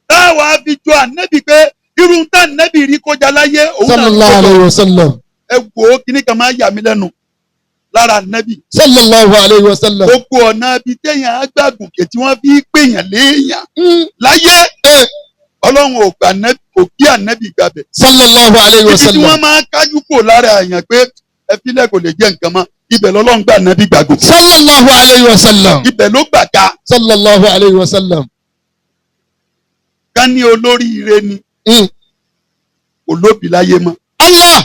táwa fi jọ ànábì pé irú tá ànábì rí kọjá láyé, òun náà Sallallahu rí kọjá. alayhi wa sallam. Ẹ wò ó, kíní kan máa yà mí lẹ́nu lára ànábì. Sallallahu alayhi wa sallam. Gbogbo ọ̀nà ibi téèyàn á gbàgùnkè tí wọ́n fi pèèyàn léèyàn láyé, Ọlọ́run ò gbà ànábì, kò kí ànábì gbàbẹ̀. Sallallahu alayhi wa Ibi tí wọ́n sallam. máa kájú kò lára èèyàn pé Ẹ filẹ̀, kò lè jẹ́ nǹkan mọ́. Ibẹ̀ lọ́lọ́run gbà nábì gbàgbọ́. Sallallahu alayhi wa sallam. Ibẹ̀ ló gbà ká. Sallallahu alayhi wa sallam. Ká ní olóríire ni, kò lóbi láyé mọ́. Allah.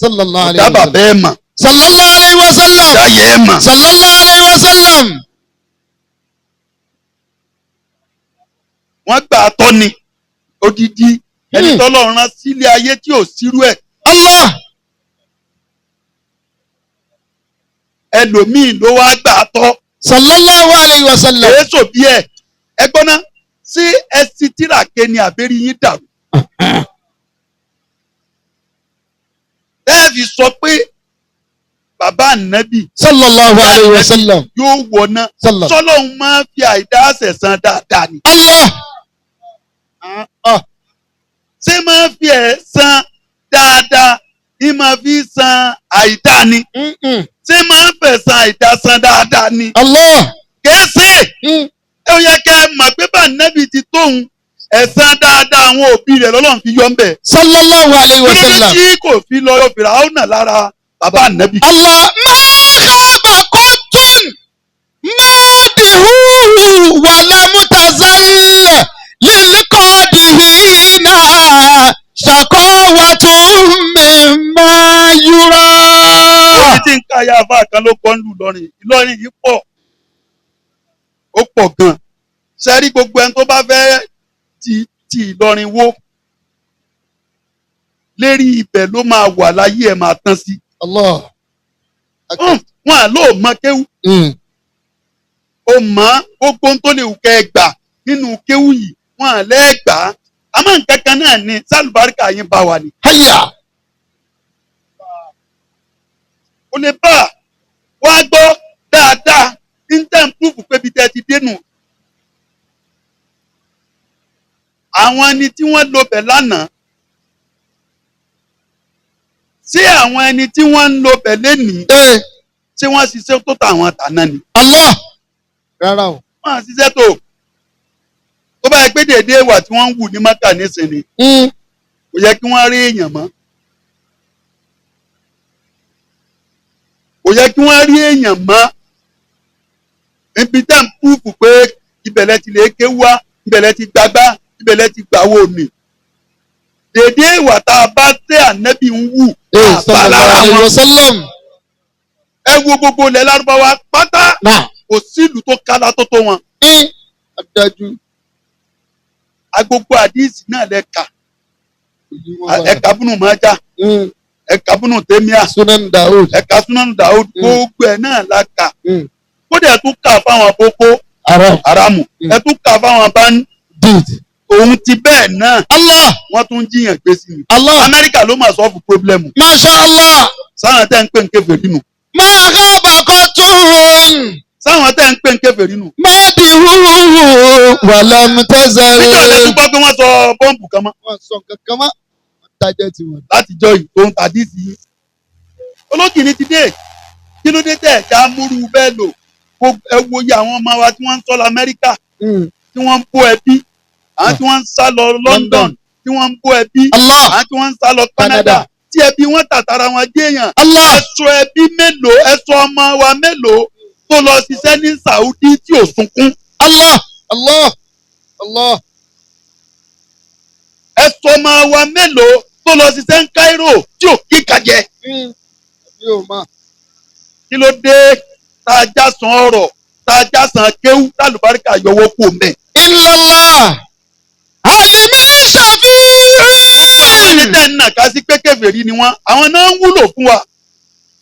Sallallahu alayhi wa Dábàá sallam. bẹ́ẹ̀ mọ̀. Sallallahu alayhi wa sallam. Dáyé ẹ̀ mọ̀. Sallallahu alayhi wa sallam. Wọ́n gbà á tọ́ ni odidi ẹni tọ́lọ́run rán sílé ayé tí ò sírú ẹ̀. Allah. Ẹlòmíì ló wá gbà á tọ́. Sallallahu alayhi wa sallam. Èso bí ẹ ẹ gbọ́ná sí ẹsì tíràké ni àbẹ́rí yín dàrú. Ẹ fi sọ pé bàbá ànábì Sallallahu alayhi wa sallam. yóò wọná. Sallam. Sọlọ́run máa ń fi àìdá ṣẹ̀san dáadáa ni. Allah. Ah. Ṣé máa ń fi ẹ̀san dáadáa ní máa fi san àìdá ni? Ṣé máa ń fẹ̀san àìdá san dáadáa ni? Allah. Kèése. Ẹ yẹ kẹ́ ẹ mọ̀ pé bá ànábì ti tóun, ẹ̀san dáadáa àwọn òbí rẹ̀ lọ́lọ́run fi yọ ń bẹ̀. Sallallahu alayhi wa Kí ló dé sallam. tí kò fi lọ yọ Fìràwọ́nà lára bàbá ànábì? Allah. Ma khaba qattun madihuhu wa lam tazal lil qadihina shaqawatun mimma yura. Orí tí ń ká ya afá kan ló kọ́ ń lù lọ́rin. Ìlọrin yìí pọ̀, ó pọ̀ gan. Sẹ́rí gbogbo ẹni tó bá fẹ́ ti Ìlọrin wó lérí ibẹ̀ ló máa wà láyé ẹ̀ máa tán sí. Allah. Wọn à lóò mọ kéwú. Ó mọ gbogbo ohun tó lè wù kẹ́ ẹ gbà nínú kéwú yìí, wọn à lẹ́ẹ̀gbà. Àmọ́ nǹkan kan náà ni sálùbáríkà yín bá wa ni. Hayya. Ó lè bá a wá gbọ́ dáadáa intan proof pé bí tẹ́ ti dénú. Àwọn ẹni tí wọ́n lo bẹ̀ lánàá, ṣé àwọn ẹni tí wọ́n ń lo bẹ̀ lénìí, ṣé wọ́n ṣiṣẹ́ tó tàwọn tàná ni? Allah. Rárá o. Wọ́n á ṣiṣẹ́ tó. Tó bá yẹ pé dèédé ìwà tí wọ́n ń wù ní Mọ́kà nísìnyí, kò yẹ kí wọ́n rí èèyàn mọ́. Kò yẹ kí wọ́n rí èèyàn mọ́. Ibi tẹ́ ń púùfù pé ibẹ̀lẹ̀ ti lè ké wá, ibẹ̀lẹ̀ ti gbagbá, ibẹ̀lẹ̀ ti gbàwó ni. Dèédé ìwà tá a bá tẹ́ ànẹ́bí ń wù àbá Sallallahu lára alayhi wọn. wa sallam. Ẹ wo gbogbo ilẹ̀ Lárúbáwá pátá, kò sílùú tó kálá tó tó wọn. Adájú. Agbogbo àdíìsì náà lẹ kà. Ẹ̀ka búnú Májà, ẹ̀ka búnú Tẹ́míà, Sunan Daud. ẹ̀ka Súnánù Dáúdù, gbogbo ẹ̀ náà la kà. Kódà ẹ̀ tún kà fáwọn Boko Haram. Haramu, ẹ̀ tún kà fáwọn bandit. Òun ti bẹ́ẹ̀ náà, Allah. wọ́n tún jiyàn gbé sí mi. Allah. Amẹ́ríkà ló máa sọ́ọ̀fù pírọ́blẹ́mù. Masha Allah. Sáwọn tẹ́ ń pè ń kèfèrí nù. Ma khaba qattun Sáwọn tẹ́ ń pè ń kèfèrí nù. madihuhu wa lam tazal. Níjọ́ lẹ tún gbọ́ pé wọ́n sọ bọ́ǹbù kan mọ́. Wọ́n sọ nǹkan kan mọ́. Wọ́n tajẹ́ tiwọn. Látijọ́ yìí tó ń tàdí sí i. Olókìní ti dé. Kí ló dé tẹ̀ já múrú bẹ́ẹ̀ lò? Ẹ wo iye àwọn ọmọ wa tí wọ́n ń sọ lọ Amẹ́ríkà, tí wọ́n ń bó ẹbí. Àwọn tí wọ́n ń sá lọ London, tí wọ́n ń bó ẹbí. Allah. Àwọn tí wọ́n ń sá lọ Canada, Canada. tí ẹbí wọn tàtàrà wọn jẹ́yàn. Allah. Ẹ̀sọ́ ẹbí mélòó, ẹ̀sọ́ ọmọ wa mélòó tó lọ ṣiṣẹ́ ní Saudi tí ò sunkún? Allah. Allah. Allah. Ẹ̀sọ́ ọmọ wa mélòó tó lọ ṣiṣẹ́ ní Cairo tí ò kíkà jẹ? Yóò máa. Kí ló dé tá a já san ọ̀rọ̀, tá a já san kéwú, tálùbáríkà yọwọ́ kù mẹ́? Illallah. Alimi Àwọn ẹni shafi'in. tẹ́ ń nà ká sí pé kèfèrí ni wọ́n, àwọn náà ń wúlò fún wa.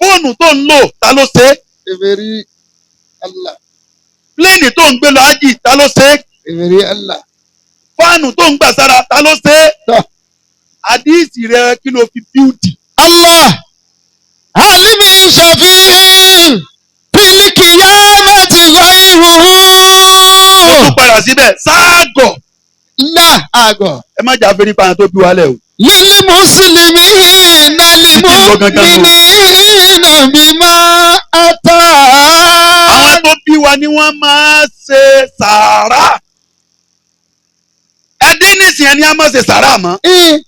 Fóònù tó ń lò, ta ló ṣe é? Kèfèrí Allah. Pléènì tó ń gbé lọ ájì, ta ló ṣe é? Kèfèrí Allah. Fáànù tó ń gbà sára, ta ló ṣe é? Tọ́. Àdíìsì rẹ, kí ló fi bíúdì? Allah. Alimi shafi'in. Fil qiyamati ghayruhu. Tó padà síbẹ̀ ságọ̀. La àgọ̀. Ẹ má jà fẹ́rí pa àwọn tó bí wa lẹ̀ o. Lil muslimina lil mu'minina bima ata. Àwọn tó bí wa ni wọ́n máa ṣe sàárà. Ẹdín nísìnyẹn ni a máa ṣe sàárà mọ́. Ẹ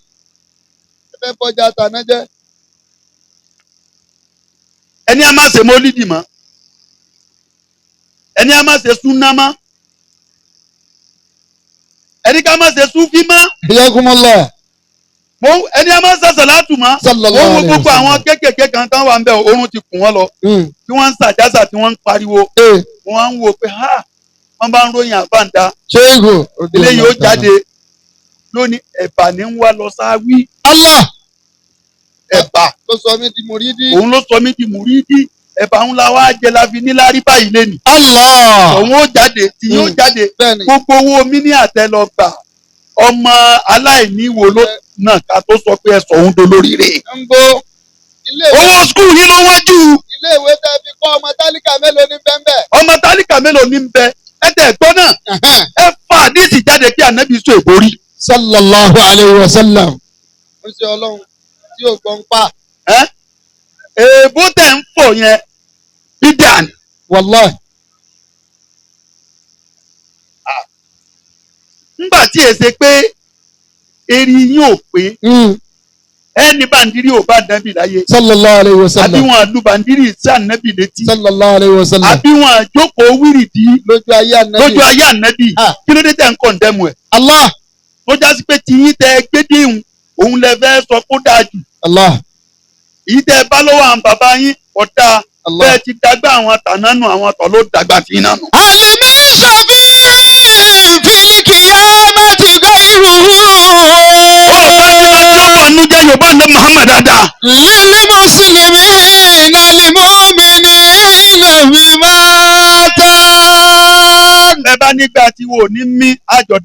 fẹ́ bọ́jà tàná jẹ́. Ẹni a máa ṣe mọ́lídì mọ́, ẹni a máa ṣe súná mọ́, ẹni ká máa ṣe súfí mọ́. Hiyakumullah. Mo ẹni a máa ṣe sàlátù mọ́. Mo Sallallahu wo alayhi wa gbogbo àwọn sallam. kéékèèké kan tán wà ń bẹ, oorun ti kùn wọ́n lọ, tí wọ́n ń ṣàjásà, tí wọ́n ń pariwo. Mo wá ń wo pé ha, wọ́n bá ń ròyìn àbáǹda. Sheikhu. Eléyìí ó jáde lónìí, ẹ̀bà ní ń wá lọ sáwí. Allah. Ẹ̀bà. Ló sọ mí di mùrídìí. Òun ló sọ mí di mùrídìí. Ẹ̀bà ń la wá jẹ la fi níláárí báyìí lẹ́nu. Allah. Òun ó jáde tí yóò jáde. Bẹ́ẹ̀ni. Gbogbo owó mi ní àtẹ lọ gbà, ọmọ aláìní wo ló náà ká tó sọ pé ẹ sọ òun dolórí rẹ̀? Ń bo ilé ìwé. Owó skul yìí ló wọ́n jù. Ilé ìwé tẹ́ fi kọ́ ọmọ tálíkà mélòó ní bẹ́ńbẹ́? Ọmọ tálíkà mélòó ní bẹ? Ẹ tẹ̀ gbọ́ náà, ẹ fa àdísì jáde kí ànábì sọ èbórí. Sallallahu alayhi wa sallam. Ó ṣe ọlọ́run tí ò gbọ́n pa. Ẹ́ èèbó tẹ̀ ń fọ̀ yẹn, bídàn. Wallahi. Ńgbà tí èsè pé eri yín ò pé, ẹni bàǹdírí ò bá ànábì láyé. Sallallahu alayhi wa Àbí sallam. wọn àlù bàǹdírí sí ànábì létí? Sallallahu alayhi wa sallam. Àbí wọn àjókòó wírìdí Lójú ayé ànábì. lójú ayé ànábì? Ah. Kí ló dé tẹ̀ ń condemn ẹ̀? Allah. Tó já sí pé tiyín tẹ gbédéhùn òun lẹ fẹ́ sọ kó dáa jù. Allah. Èyí tẹ bá lọ́wọ́ àwọn bàbá yín ọ̀dà. Allah. Bẹ́ẹ̀ ti dàgbà, àwọn tànánù, àwọn tọ̀ ló dàgbà sí iná nù. Alimi shafi fil qiyamati ghayruhu. Ó bá nú jẹ́ Yorùbá ní Muhammad dáadáa. Lil muslimina lil mu'minina bima tan. Ẹ bá nígbà tí wo ní mí àjọ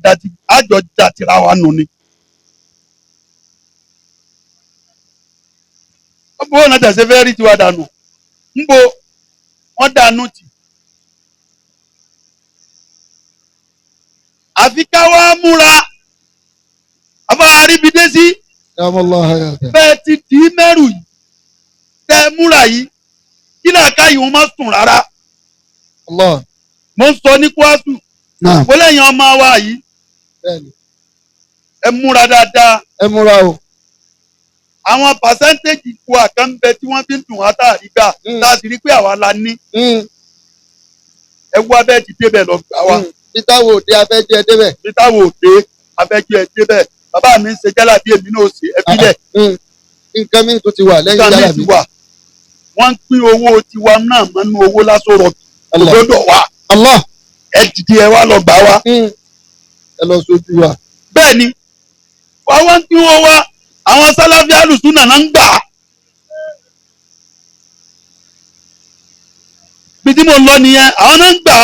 dàtìra wa nù ni. Bó náà tẹ̀sẹ̀ fẹ́ rí tiwa dànù, ńbo wọ́n dànù tì. Àfi ká wá múra àbá àríbidé sí. Yàmúlá hayata. Bẹ́ẹ̀ ti dì í mẹ́rù yìí, tẹ́ ẹ múra yìí, kí làákàyè wọn má sùn rárá. Allah. Mo ń sọ ní kwásù. Naam. Mo lẹ́yìn ọmọ wa yìí, Bẹ́ẹ̀ni. ẹ múra dáadáa. Ẹ múra o. Àwọn percentage wa kan ń bẹ tí wọ́n fi ń dùn wá tá a rí gbà, tá a sì rí pé àwa la ní. Ẹ wá bẹ́ẹ̀ ti débẹ̀ lọ gbà wá. Peter wo òde afẹ́jẹ́ débẹ̀. Bí táwọn òde abẹ́jọ́ ẹ débẹ̀, bàbá mi ń ṣe jálà bí èmi náà ṣe, ẹ bílẹ̀. Nǹkan mi tó ti wà lẹ́yìn Nǹkan mi jálàbí. ti wà, wọ́n ń pín owó tiwa náà mọ́nú owó lásán rọ̀ Allah. gbọ́dọ̀ wà. Allah. Ẹ dìde, ẹ wá lọ gbà wá. Ẹ lọ sójú wa. Bẹ́ẹ̀ ni wọ́n wá ń pín owó wa, àwọn sáláfí alùsùn náà ń gbà. Bí tí mo lọ nìyẹn, àwọn náà ń gbà.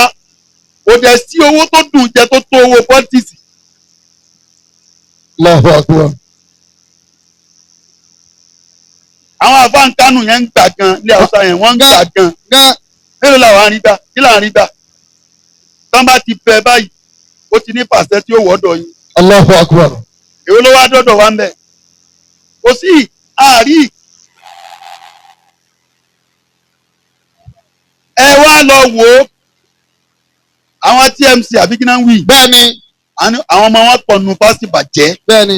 Kò dẹ̀ sí owó tó dùn jẹ tó tó owó pọ́ńtìsì. Allahu akbar. Àwọn àfáǹkánù yẹn ń gbà gan, ilé Haúsá yẹn wọ́n ń gbà gan. Gán. Mélòó làwọn àrígbà? Kí làwọn àrígbà tán bá ti bẹ báyìí, ó ti ní pàṣẹ tí ó wọ́dọ̀ yín. Allahu akbar. Èwo ló wá dọ́dọ̀ wa ń bẹ̀? Kò sí àárí. Ẹ wá lọ wò ó, àwọn TMC àbí kí náà ń wí? Bẹ́ẹ̀ni. Àwọn ọmọ wọn pọ̀ nù fásitì bàjẹ́. Bẹ́ẹ̀ni.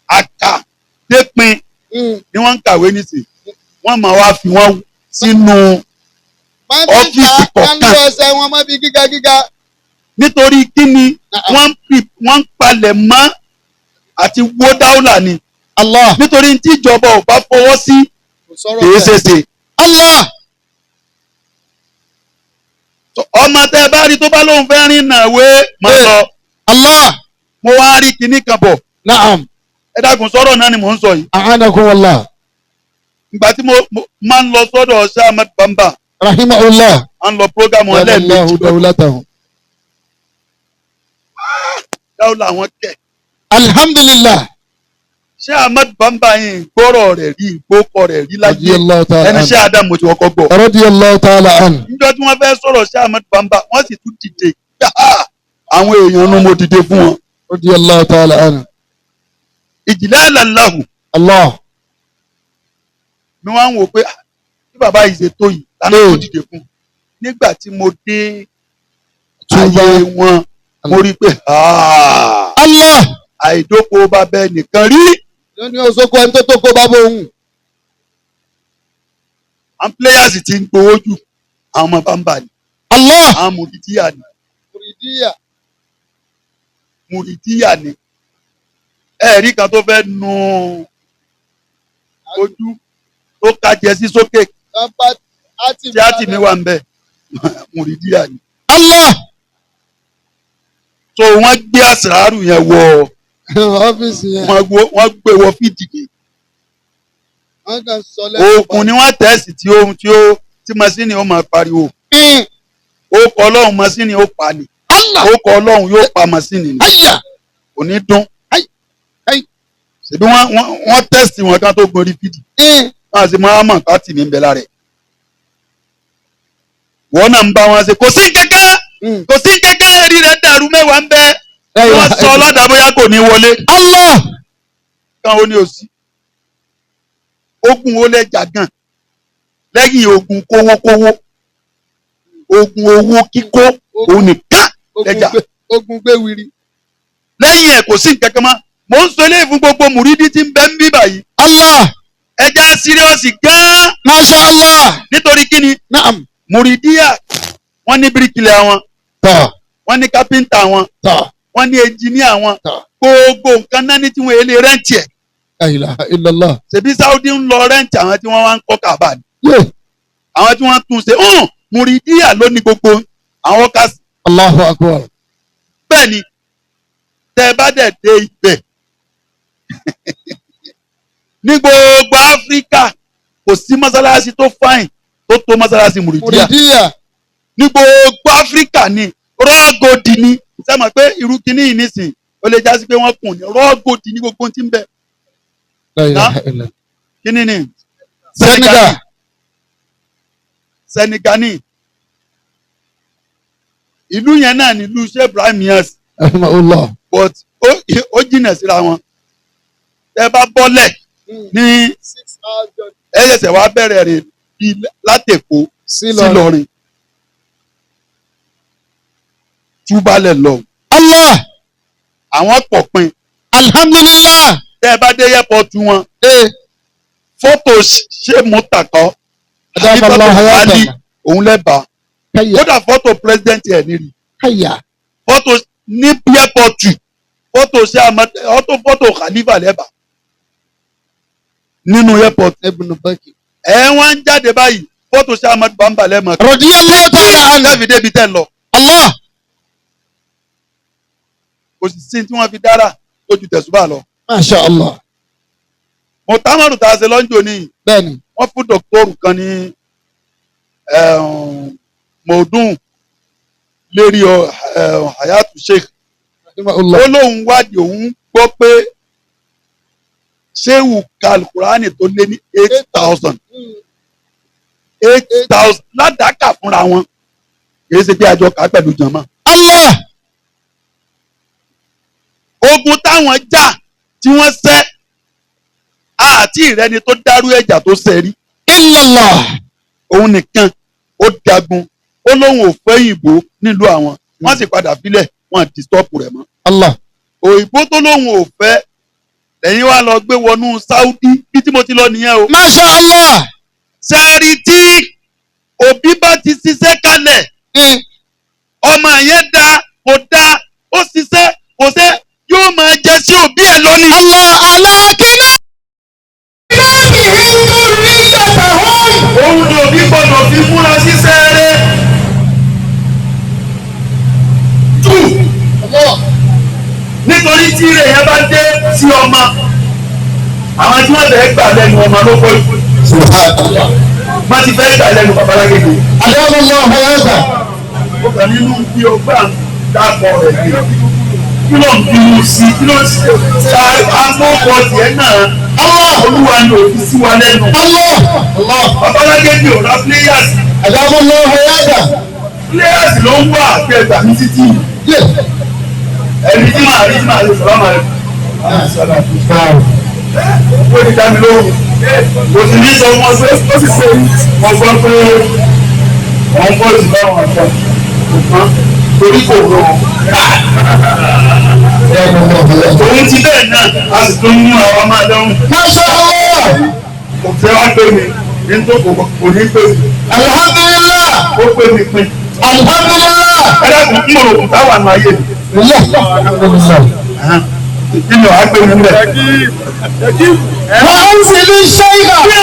Àkà dépin ni wọ́n ń kàwé nísìnyí, wọ́n máa wá fi wọ́n sínú ọ́fíìsì kọ̀ọ̀kan. kọ̀ọ̀kan. Ọ̀sẹ̀ wọn mọ́ bí gíga gíga. Nítorí kíni? Wọ́n ń palẹ̀ mọ́ àti wó dáúlà ni. Allah. Nítorí tí ìjọba ò bá fọwọ́ sí, Kò sọ̀rọ̀ kìí bẹ́ẹ̀. ṣeéṣe. Allah. Ọmọ tẹ bá rí tó bá lóun fẹ́ rìn náà wé máa Bẹ́ẹ̀. lọ. Allah. Mo wá rí kinní kan bọ̀. Naam. Ẹ dákun, sọ̀rọ̀ náà ni mò ń sọ yìí. A'anakum Allah. Ìgbà tí mo máa ń lọ sọ́dọ̀ Ṣé Ahmed Bamba, Rahimahullah. à ń lọ prógámù Allahu ẹlẹ́ẹ̀mejì dawlatahu. dáwọ́lá àwọn kẹ̀. Alhamdulillah. Ṣé Ahmed Bamba yìí, gbọ́rọ̀ rẹ̀ rí, ìgbókọ̀ rẹ̀ rí láyé. Radiyallahu ta'ala Ẹni anhu. Ṣé Adam mo ti kọ́kọ́ gbọ́. Radiyallahu ta'ala anhu. Níjọ́ tí wọ́n fẹ́ sọ̀rọ̀ Ṣé Ahmed Bamba, wọ́n sì tún dìde. Àwọn èèyàn nu mo dìde fún wọn. Radiyallahu ta'ala anhu. Ìjìnlẹ̀ àlàláhù. Allah. Ni wọ́n á ń wò pé, "Ah, bí bàbá yìí ṣe tó yìí lánàá tó dìde fún un." Nígbà tí mo dé Túbá. ayé wọn, mo rí i pé, ah, Allah. àìdókòó bá bẹ́ẹ̀ nìkan rí. Ló ní oṣoko ẹni tó tó kó bá bóun. Àwọn players ti ń gbowó jù, àwọn ọmọ bámbà ni. Allah. Àwọn mùrìdíyà ni. Mùrìdíyà. Mùrìdíyà ni. Ẹ̀rí kan tó fẹ́ nu ojú tó kájẹ sí sókè tí á tì mí wà ń bẹ̀, mùrìdíyà ni. Allah. So wọ́n gbé àsìrárù yẹn wọ ọ́fíìsì yẹn. Wọ́n gbé wọ fídìdì. Wọ́n kàn sọ lẹ́nu. Oògùn ni wọ́n tẹ̀sí tí ó tí ó tí masínì ó máa pariwo. Ó kọ Ọlọ́run, masínì ó pa ni. Allah. Ó kọ Ọlọ́run yóò pa masínì ni. Ayà. Kò ní dún. Ai. Ai. Ṣèbí wọ́n tẹ̀sí wọn ká tó gorí fídì. Wọ́n á sì máa mọ̀ ká tì mí ń bẹ lára ẹ̀. Wọ́n náà ń bá wọn ṣe kò sí kankan, kò sí kankan, eré rẹ̀ dàrú, mẹ́wàá ń bẹ. Wọ́n sọ ọlọ́dà bóyá kò ní wọlé. Allah. Kan ó ní òsì. Ogun ó lẹ́jà gan lẹ́yìn ogun kówókówó, ogun owó kíkó òun nìkan lẹ́jà. Ogun gbé wiri. Lẹ́yìn ẹ̀ kò sí nǹkan kan mọ́. Mò ń sọ eléyìí fún gbogbo mùrídìí tí ń bẹ ń bí báyìí. Allah. Ẹja síríọ́sì gan-an. Masha Allah. Nítorí kíni? Naam. Mùrídìíyà, wọ́n ní bíríkìlẹ̀ wọn, Tọ̀. wọ́n ní kápẹ́ńtà wọn, Tọ̀. wọ́n ní ẹnjìníà wọn. Tọ̀. Gbogbo nǹkan náà ní tí wọ́n èlé rẹ́ǹtì ẹ̀. La ilaha illallah. Ṣèbí Saudi ń lọ rẹ́ǹtì àwọn tí wọ́n wá ń kọ́ Kàbá ni, Yé. àwọn tí wọ́n tún ṣe hàn. Mùrídìíyà ló ní gbogbo àwọn kásì. Allahu akbar. Bẹ́ẹ̀ ni, tẹ́ ẹ bá dẹ̀ dé ibẹ̀, ní gbogbo Áfíríkà kò sí mọ́sálásí tó fáìn tó tó mọ́sálásí mùrídìíyà. Mùrìdíyà. Ní gbogbo Áfíríkà ni rọ́ọ̀gòdì ni. Sẹ́mọ̀ pé irú kinní yìí nísìn, ó lè jásí pé wọ́n kùn ní rọ́ọ̀gòdì ní gbogbo ohun tí ń bẹ. La ilaha illallah. Kinní ni? Senegal. Senegal ní ìlú yẹn náà nílùú Sheikh Ibrahim Niass. Rahimahullah. But ó jìnà síra wọn. Tẹ́ bá bọ́lẹ̀ ní ẹ ṣẹ̀ṣẹ̀ wá bẹ̀rẹ̀ rẹ̀ bí látẹ̀kọ́ sílọrin túbalẹ̀ lọ. Allah. Àwọn pọ̀ pin. Alhamdulillah. Tẹ́ ẹ bá dé airport wọn, fọ́tò ṣé mọ́tàkọ́ Adamallahu Ali hayata. òun lẹ́bàá. Kayya. Kódà fọ́tò president ẹ̀ nírí. Kayya. Fọ́tò ní airport, fọ́tò ṣé ọtọ́ fọ́tò Khalifa lẹ́bàá nínú airport. Ibn Baki. Ẹ wọ́n ń jáde báyìí, fọ́tò ṣé Ahmad Bamba lẹ́mọ̀. Radiyallahu ta'ala anhu. Lẹ́bi débi tẹ́ lọ. Allah. Kò sì sí tí wọ́n fi dára tó ju tẹ̀sùbà lọ. Masha Allah. Mọ̀tàmọ́rù tá a ṣe lọ́njọ́ ní, Bẹ́ẹ̀ni. wọ́n fún dọ́kítọ́rù kan ní mọ̀ọ́dún lérí Hayatu Sheikh. Rahimahullah. Ó lóun wádìí, òun gbọ́ pé ṣéwù kalukurani tó lé ní 8,000, 8,000 ládàákà fúnra wọn, kìí ṣe pé àjọ kà á pẹ̀lú jànmọ́. Allah. Ogun táwọn jà tí wọ́n ṣẹ́ àti ìrẹni tó dárú ẹ̀jà tó ṣẹ́ rí. Illallah. Òun nìkan ó jagun, ó lóun ò fẹ́ òyìnbó nílùú àwọn, wọ́n sì padà filẹ̀, wọ́n dìstọ́pù rẹ̀ mọ́. Allah. Òyìnbó tó lóun ò fẹ́ lẹ́yìn wá lọ gbé wọnú Saudi bí tí mo ti lọ nìyẹn o. Masha Allah. Sẹ́ẹ̀rì tí òbí bá ti ṣiṣẹ́ kalẹ̀, ọmọ yẹn da kò da, ó ṣiṣẹ́ kò ṣe, yóò máa jẹ sí òbí ẹ̀ lónìí. Allah alákínà. Òun ni òbí gbọ́dọ̀ fi múra ṣiṣẹ́ rẹ̀ jù, nítorí tí ire yẹn bá dé sí ọmọ, àwọn tí wọ́n fẹ́ gbà lẹ́nu ọmọ ló pọ̀ jù. Subhanallah. Wọ́n ti fẹ́ gbà lẹ́nu babalágége. Adamallahu hayata. Ó kàn nínú bí o gbà ń dàpọ̀ rẹ̀ bí kí ló ń bínú sí, kí ló ń ṣe amókọ̀ tiẹ̀ náà. Olúwa ni òfin sí wa lẹ́nu. Allah. Allah. Babalágége ò rà players. Adamallahu hayata. Players ló ń wà àti ẹgbà ní títì. Yes. Ẹni tí màá rí tí màá lè sọ̀rọ̀ màá rí ó ti dá mi lóhùn, kò sì ní sọ wọn pé ó sì ṣe wọn gbọ́ pé wọn bọ́ sí báwọn àgbà kò tán torí kò rọ òun ti bẹ́ẹ̀ náà, a sì tún mú àwọn máa dánwò. Masha Allah. Kò fẹ́ wá pé mi. Nítorí kò ní pé Alhamdulillah. ó pé mi pin. Alhamdulillah. Ẹ dákun ń mọ̀rọ̀ òkúta wà nù ayé mi. Alhamdulillah. Nínú àgbẹ̀ mi rẹ̀. وأنزل الشيخ في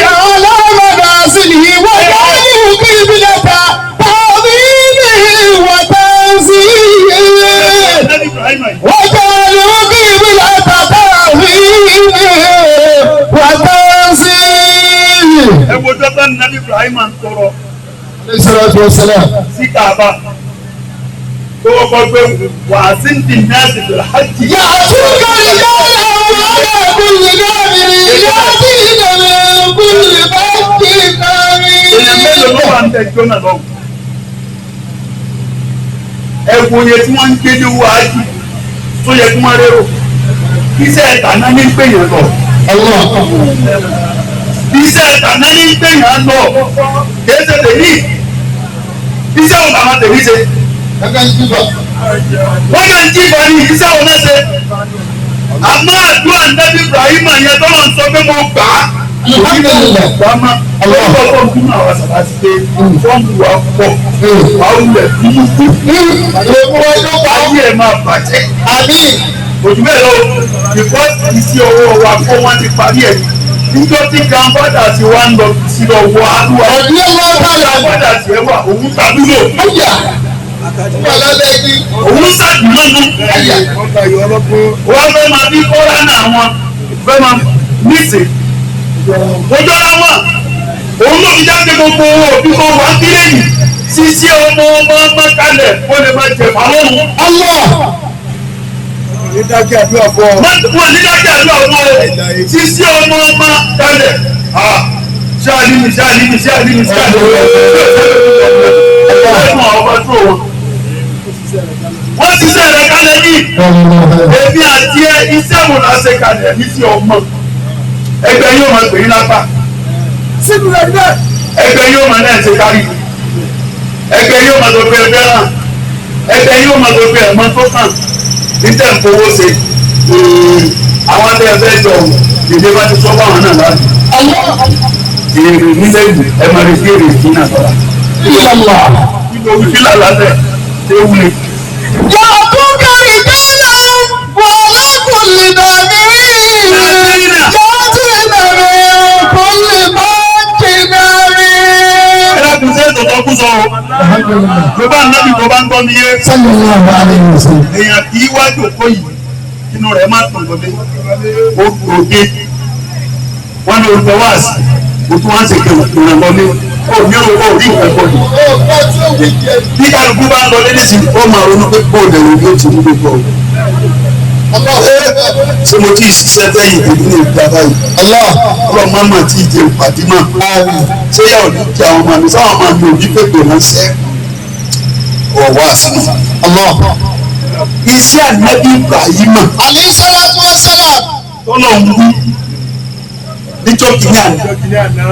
أعلى منازله وجعله قبلة تعظيمه وتنزيهه وجعله قبلة تعظيمه وتنزيهه. Ẹ wo dọ́tà nàbí Ibrahim ń tọrọ عليه الصلاة والسلام. sí Kaaba. Tó wọ́pọ̀ pé wàásù ń dì náà sì bẹ̀rẹ̀ hajj. يأتوك رجالا وعلى كل ضامر يأتين من كل فج Èèyàn mélòó ló عميق. wà ń tẹ jóná lọ? Ẹ wo iye tí wọ́n ń gbé ní owó hajj tó yẹ kí wọ́n rérò. Iṣẹ́ ẹ̀ta náà ní gbèyàn lọ. الله. Iṣẹ́ ẹ̀ta náà ní gbèyàn lọ. Kìí ṣe tèmi. Iṣẹ́ òun làwọn tèmi ṣe. Wọ́n yàn ń jí ìbọn ní iṣẹ́ òun náà ṣe. Àmọ́ àdúrà Nẹ́bí Ibrahim yẹn tọ́lọ̀ ń sọ pé mo gbà á. Alhamdulillah. Gbàmọ́ ọlọ́pàá fún àwọn àṣàlá ti pé fọ́ọ̀mù wa pọ̀ wà á wulẹ̀ burúkú. Ayé ẹ̀ máa bàjẹ́. Àmín. Òjú bẹ́ẹ̀ lọ, because iṣẹ́ ọwọ́ wa kọ́ wọ́n ti parí ẹ̀. Níjọ́ tí grandfather ti wá ń lọ sí lọ wọ àdúrà. Ọ̀dí ọlọ́ọ̀tà làwọn. Grandfather ti ẹ̀ wà òun ṣàdúrò. Ọjà. Wà lábẹ́ igi. Òun ṣàdúró. Wọ́n fẹ́ máa bí kọ́lá náà wọn fẹ́ máa níṣe. Ojú ara wọn, òun ló fi jáde gbogbo owó òbí kó wá sílé yìí. Ṣíṣe ọmọ ọmọ ọmọ kalẹ̀ kó lè máa jẹ fáwọn. Allah. Wọ́n ní dákẹ́ àdúrà fún ọ. Ṣíṣe ọmọ ọmọ kalẹ̀. Ṣáàlì mi, ṣáàlì mi, ṣáàlì mi, ṣáàlì mi. Ẹ̀fọn ọba tó wọn. Wọ́n ti sẹ̀rẹ̀ kalẹ̀ yìí. Èmi àti ẹ iṣẹ́ wo la ṣe kalẹ̀ ní sí ọmọ. Ẹgbẹ́ yóò máa pè é lápá. Ẹgbẹ́ yóò máa náà ṣe kárí. Ẹgbẹ́ yóò máa sọ pé ẹgbẹ́ hàn. Ẹgbẹ́ yóò máa sọ pé ẹ̀mọ́ tó kàn. Níta ìfowó ṣe. Àwọn tẹ́ ẹ fẹ́ jọ ìdílé bá ti sọ fáwọn náà láti. Èrè nílẹ̀ ìlú ẹ máa retí èrè ìdí náà sọ̀rọ̀. Allah. Nítorí fílà lásẹ̀ ṣé wúni. يأتوك رجالا وعلى كل ضامر يأتين من كل فج عميق. Ẹ dákun sí ètò tó kú sọ o. Tó bá ń nábì tó bá ń gbọ́ mi yé. Sallallahu alayhi wa sallam. Èèyàn kì í wájú òkó yìí inú rẹ̀ má tàn lọlé. Òde wọn ní orúkọ wáàsí o tún wá ń ṣèké ìrànlọ́lé ó ní owó orí ìkẹ́kọ̀ọ́ yìí. Bí kálukú bá ń lọ lé nísìnyí ó máa ronú pé bóòlù ẹ̀rọ yóò ti wúlò pọ̀ o. Ṣé mo ti ṣiṣẹ́ fẹ́yìn èmi ní ìgbà báyìí? Ọlọ́run máa mà tí ì jẹ ìpàdé mọ̀. Ṣé yà ò ní jẹ àwọn ọmọ mi sáwọn ọmọ mi ò ní pèpè ránṣẹ́? Ọ̀wá àsìnà. Iṣẹ́ ànábì Ibrahim Alayhi salatu wa salam. tọ́lọ̀ ń wí níjọ́ kìíní àná.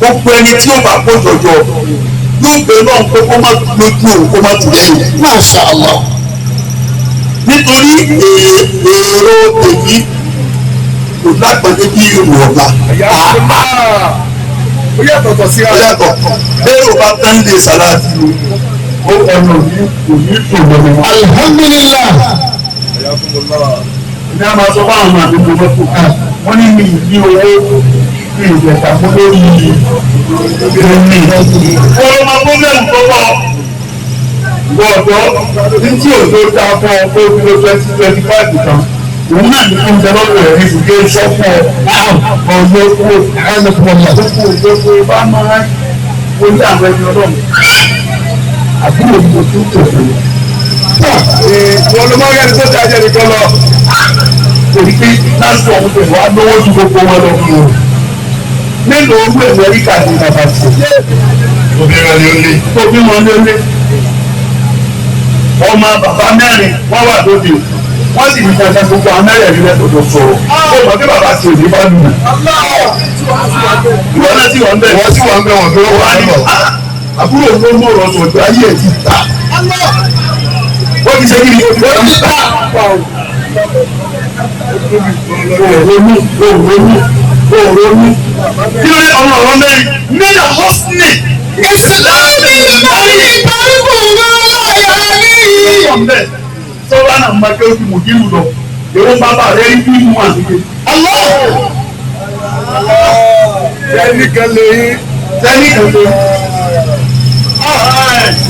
Gbogbo ẹni tí ó bá kó jọjọ yóò gbé náà kó kó má lójú òun kó má tù lẹ́yìn. Masha Allah. Nítorí èrò tèmi kò lágbàdé bí èrò ọ̀la. Ó yàtọ̀tọ̀ sí Ó yàtọ̀ èrò bá tán lè sàláàtì o. Ó ẹnu òní òní tò lọ́wọ́ wọn. Alhamdulillah. Ní a máa sọ fáwọn ọmọ àdúgbò mọ́tò wọ́n ní mi ní owó mi ìjẹta fún lórí omi. Wọ́n máa pọ́blẹ́mù tó pọ̀. Gbọ̀dọ̀ ní tí òjò dá fún ọ pé ó 2025 kan. Òun náà ní oúnjẹ lọ́wọ́ ẹ̀ ní ìdílé sọ fún ọ. Ọ̀yọ́ kúrò gbogbo òjò bá máa ń orí àwọn ẹni ọlọ́run. Àbúrò mi ò tún tò fún mi. Wọ́n ló máa ń rẹ́ni tó dájẹ́ nìkan lọ. Torí pé lásìkò ọ̀hún pẹ̀lú wa lówó ju gbogbo wọn lọ. Mélòó owó Amẹ́ríkà ní bàbá tó? Obìnrin ni ó lé. Tó bí wọn lélẹ̀. Ọmọ bàbá mẹ́rin wọ́n wà lóde. Wọ́n sì ní kankan gbogbo àwọn mẹ́rẹ̀ẹ̀rin lẹ́tọ̀ọ̀tọ̀ sọ̀rọ̀. Ó mọ̀ pé bàbá ti òní bá lù. Ìwọ náà sì wà ń bẹ̀. Wọ́n sì wà ń bẹ̀ wọ́n tó Wọ́n wà á ń ní bọ̀. àbúrò ló mọ̀ ọ̀rọ̀ sọ̀tọ̀ ayé ẹ̀ ti ta. Ó ti ṣe kí ni? Ó ti ta. Òrónú òrónú òrónú. Kí ló dé ọmọ ọ̀rọ̀ mẹ́rin? Mílíọ̀nù hosni. Ìsìlámù ìmọ̀lì ìtọ́rùkù lọ́yà ní. Ọ̀nbẹ sọ́wọ́n náà máa kẹ́ ojú mùdírù lọ. Èwo bàbá rẹ̀ rí bí mu àdúgbò. Sẹ́ni kan lè yín. Sẹ́ni kan lè.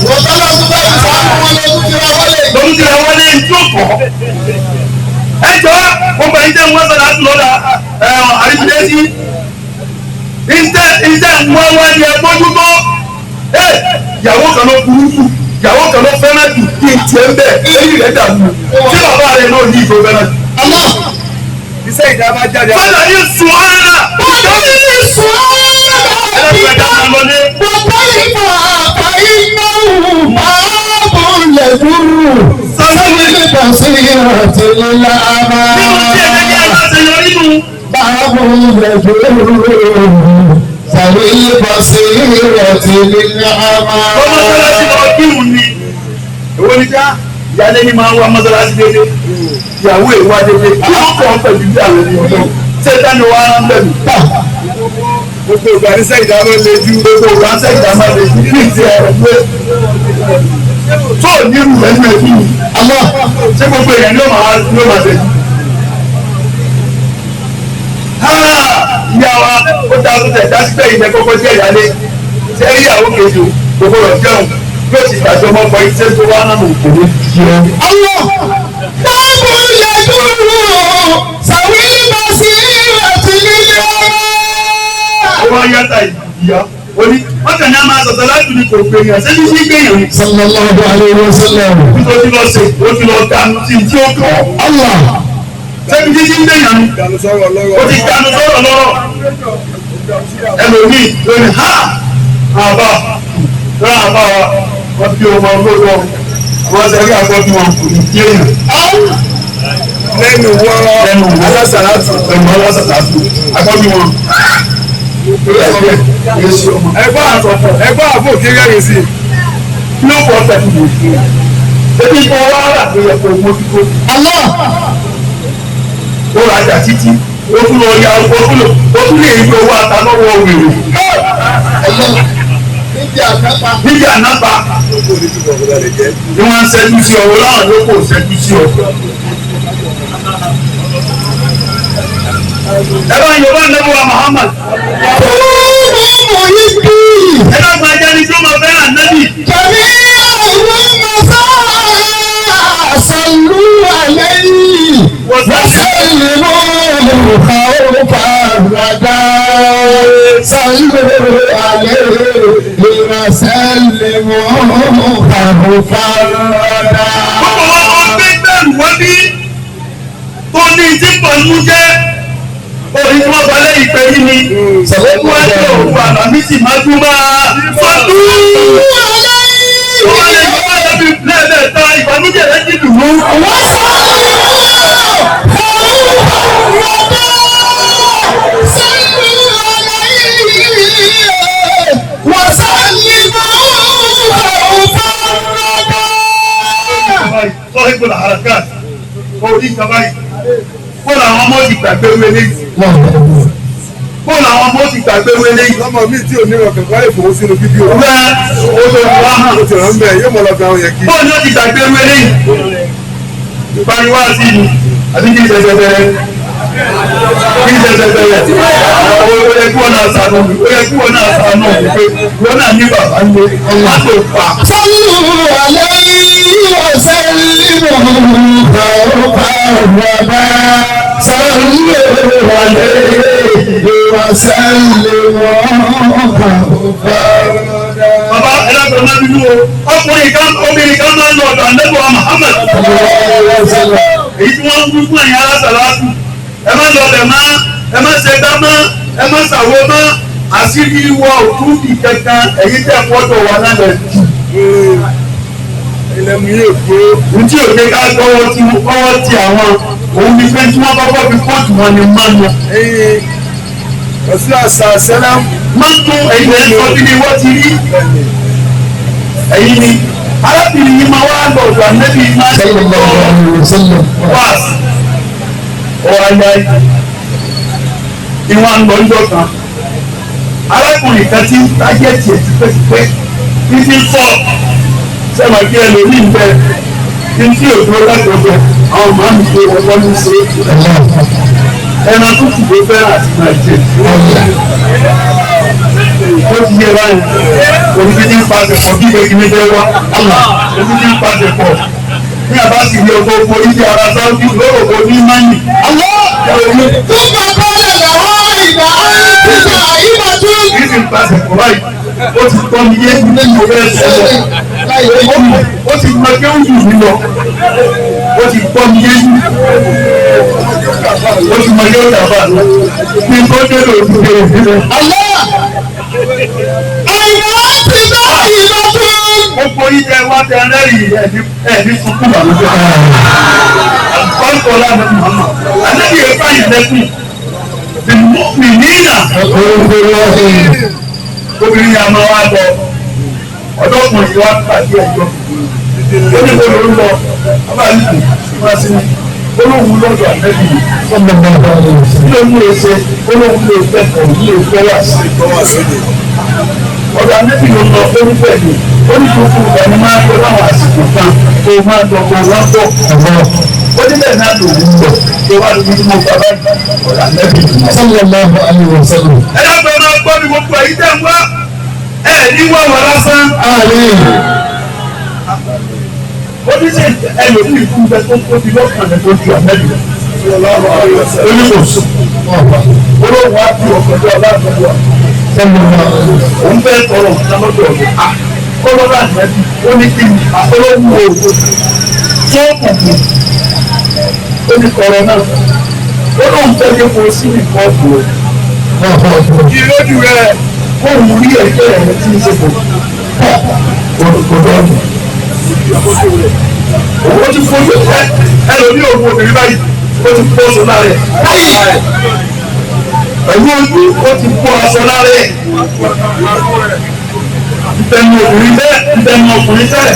Wọ́n tọ́lá tó bá ìsàánú wọn lọ́dún tí wọ́n wọlé. Lọ́dún tí wọ́n wọlé ìjókòó. Ẹ jọ gbogbo ẹ̀yin tẹ́ ń wọ́n sọ̀rọ̀ láti lọ́la àrídìdẹ́sí. Ìṣe ìṣe ń wọ́n wá ní ẹgbójútó. Ìyàwó kan ló burú jù, ìyàwó kan ló fẹ́ràn jù kí n tiẹ̀ ń bẹ̀, èyí rẹ̀ dàrú. Ṣé bàbá rẹ̀ náà ní ìṣòro fẹ́ràn jù? Iṣẹ́ ìdá bá jáde. Fọ́nà yìí sùn ọ́nà. Bàbá yìí sùn Ẹlẹ́gbẹ̀ẹ́ dá máa lọlé. Bàbá ìfọ̀ àpá iná báàbò lè dúró. Sọ́wọ́n lè sí ìrántí lílá máa. Nínú tí ẹ̀jẹ̀ kí ẹ bá ṣe yọrí nù. Báàbò lè dúró. Sọ́wọ́n lè sí ìrántí lílá máa. Ọmọ mọ́sálásí lọ kírun ni. Èwo ni ká ìyáálé ni máa ń wá mọ́sálásí dédé. Ìyàwó èèwà dédé. Kí ló kàn án pẹ̀lú bí àwọn ènìyàn náà? Ṣé dání wa ń bẹ̀ mí? Gbogbo ìgbà níṣẹ́ ìdá máa ń le jù. Gbogbo ìgbà ń sẹ́yìn dáná lè ní ní ìdí ẹ̀rọ pé tó ò ní irú rẹ̀ nínú ẹbí mi. Ṣé gbogbo èèyàn ni ó máa ní ó máa ṣe? Ìyá wa ó dá tó tẹ̀ dá sí pé ilẹ̀ kọ́kọ́ jẹ́ ìyálé. Ṣé rí ìyàwó kejì o? Gbogbo rẹ̀ jẹun yóò ti gbàjọ ọmọ ọkọ iṣẹ́ tó wá náà kò ní jẹun. Allah báàbò lè dúró. Sọ́wọ́n lè sí ìrántí lílá máa. Ó wá yàtà ìyá oní wọ́n kàn ní a máa sọ̀tọ̀ láti ní kò gbèyàn ṣé ní sí gbèyàn ni. Sallallahu alayhi wa sallam. Nítorí lọ ṣe ó ti lọ dànù sí tí ó kàn ọ́. Allah. Ṣé ní sí gbèyàn ni. Ìdànù sọ̀rọ̀ lọ́rọ̀. Ó ti dànù sọ̀rọ̀ lọ́rọ̀. Ẹlòmíì lónìí ha àbá rán àbá wa wọ́n bí ọmọ olóòtọ́ wọ́n ṣe rí àgbọ̀ bí wọn kò ní kí èèyàn. Lẹ́nu wọ́ Lẹ́nu wọ́. alásàlátù. Ẹ̀mọ́ alásàlátù àgbọ̀ bí wọn. Ẹgbọ́n àbò kí rẹ́rìn sí. Kí ló fọ́ pẹ̀lú mi? Ebi kò wá rà ló yẹ kó mójútó. Allah. Ó rajà títí, ó tún lọ ya ó tún lọ ó tún lè yí owó ata lọ́wọ́ wèrè. Allah. Níbi àkápá. Níbi ànápa ni wọ́n ń ṣẹ́jú sí ọ, wọ́n láwọn ló kò ṣẹ́jú sí ọ. Ẹ bá ń yorùbá nẹ́bí wa Muhammad. Kúrú mọ̀ ibi. Ẹ bá gba ajá ní tí ó máa fẹ́ràn nẹ́bì. Jẹ̀mí àwọn mọ̀sá sọ̀lú àlẹ́ yìí. Wọ́n sẹ́yìn mọ́ khawfa rada. Sọ̀lú àlẹ́ yìí. Wọ́n sẹ́yìn mọ́ khawfa rada. Gbogbo wa wọn gbé bẹ́ẹ̀rù wọ́n bí tó ní tí pọ̀nú jẹ́ orí tí wọ́n sọ lẹ́yìn pé yí ni wọ́n á ní òkú àlàmísì máa tún máa fọdún. Wọ́n lè yọ wọ́n lẹ́bi lẹ́ẹ̀mẹ́ta ìbànújẹ́ rẹ̀ ti dùn mú. Wọ́n sẹ́yìn mọ́ khawfa rada. Sọ̀lú àlẹ́ yìí. Wọ́n sẹ́yìn mọ́ khawfa rada. Sọ́hìbù làhàràkà orí ìjọba yìí. Kó làwọn ọmọ ti gbàgbé wọlé yìí. Kó làwọn ọmọ ti gbàgbé wọlé yìí. Lọ́mọ mi tí ò ní ọkàn kan lè fowó sínú fídíò. Bẹ́ẹ̀ o tó wá hàn. Ó ti rán bẹ́ẹ̀ yóò mọ̀ lọ fi àwọn yẹn kí. Bóòlù ó ti gbàgbé wọlé yìí. Ìpariwo àti ìlú àbí kí n ṣẹ̀ṣẹ̀ bẹ̀rẹ̀. Kí n ṣẹ̀ṣẹ̀ bẹ̀rẹ̀. Ó yẹ kí wọ́n náà sànù mi. Ó yẹ kí wọ́n náà sànù mi pé wọ́n náà ní bàbá ń lé. Má tó pa. صلوا عليه وسلموا خوفا وبا صلوا عليه وسلموا خوفا Bàbá ẹlẹ́gbẹ̀rún máa bínú o. Ọkùnrin kan obìnrin kan máa ń lọ ọ̀dọ̀ àndẹ́bọ̀ Muhammad. Èyí tí wọ́n ń kú fún ẹ̀yìn alásàlásù. Ẹ má lọ bẹ̀ má, ẹ má ṣe gbá mọ́, ẹ má ṣàwo mọ́. Àṣírí wọ òkú bì kankan èyí tẹ̀ fọ́tò wa náà lẹ̀ jù. Ilẹ̀ mi yóò gbó. Ntí òde ká gbọ́wọ́ tí ọwọ́ ti àwọn òun ní pé tí wọ́n kọ́kọ́ fi kóòtù wọn ni mánu. Ẹyin Rasul àṣà sẹ́lám. Mánu ẹ̀yin ẹ̀ sọ bí ni wọ́n ti rí. Ẹ̀yin ni arábìnrin yìí máa wá lọ ọ̀dọ̀ ànẹ́bí máa ń صلى lọ الله عليه وسلم wáàsì. Ọwọ́ ayé ìwọ̀n lọ ńjọ́ kan. Arákùnrin kan ti ń tájẹ́ tiẹ̀ tipẹ́tipẹ́ títí sọ sẹ́wọ̀n kí ẹlòmíì ń bẹ kí n tí òdúró láti ọbẹ̀ àwọn màá mi ṣe ọgbọ́n ní ṣe ẹran tó kù ló fẹ́ràn àti máa jẹ. Ó ti yé báyìí, òní ti ń pàṣẹ pọ̀ bí ìgbégi ní bẹ́ẹ̀ wá, òní ti ń pàṣẹ pọ̀. Ní àbá sì ní ọkọ̀ orí ti ara sáwọ́dí lọ́rọ̀ kò ní mánì. ثم قال له إذا أنت زائمة Kì í sì ń pàṣẹ pọ̀ báyìí, ó ti tọ́ mi yé mo fẹ́ sọ̀rọ̀. Ó ti mọ kí ó jù mí lọ, ó ti tọ́ mi yé ó ti mọ kí ó dàbà lọ. Ní kó dé lòdì dé òbí lọ. الله إذا أنت زائمة Gbogbo yín tẹ wá tẹ rẹ́rìn ẹ̀mí sunkún bàbá. Àlùkò lánàá màmá. Àlejò yẹn báyìí lẹ́kùn. Mi nínà. Obìnrin yẹn a máa wá lọ. Ọ̀dọ́kùnrin yìí wá pàdé ẹ̀jọ́. Ó ní kó ló ń lọ. Bàbá mi kò wá sí mi. Ó lóun lọ́dọ̀ àtẹ́bí mi. Kí ló ń lè ṣe? Ó lóun lè fẹ́ kọ̀ ní ìfẹ́ wà sí. Ọ̀dọ̀ àtẹ́bí ló lọ ó ń pẹ̀lú. Ó ní gbogbo ìgbà ni máa ń lọ láwọn àsìkò kan tó máa ń lọ kó wá bọ̀. Ó ní bẹ́ẹ̀ náà lòun ń bọ̀ tó wá lóbi tí mo bàbá ọ̀dọ̀ àtẹ́bí mi. sallallahu alaihi wasallam. Ẹ dábàá máa gbọ́ mi gbogbo èyí tẹ̀ ń wá. Ẹ ní wá wà lásán. Àmín. Ó ní sẹ́ ẹlòmíì fún bẹ tó tóbi lọ́kàn rẹ̀ tó ju àmẹ́bí lọ. Ó ní kò sùn. Olóhùn á bí ọ̀pẹ̀lú aláàbẹ̀wò. Òun fẹ́ tọrọ nǹkan lọ́dọ̀ ọ̀dọ̀. Kọ́lọ́lá àmẹ́bí ó ní kí ni olóhùn òògùn tó kùkù. Ó ní kọ̀rọ̀ náà. Ó lóun fẹ́ kí kò sí nìkan ọ̀pọ̀ rẹ̀. Ìlójú rẹ̀ kóhùn rí ẹ̀jẹ̀ rẹ̀ tí ń ṣe kò kò dọ́ọ̀dù. Owó ti fojú ẹ ẹlòmí òògùn obìnrin báyìí ó ti bọ́ aṣọ lára ẹ̀. Pẹ̀lú ojú ó ti bọ́ aṣọ lára ẹ̀. Ìtẹnu obìnrin bẹ́ẹ̀ ìtẹnu ọkùnrin bẹ́ẹ̀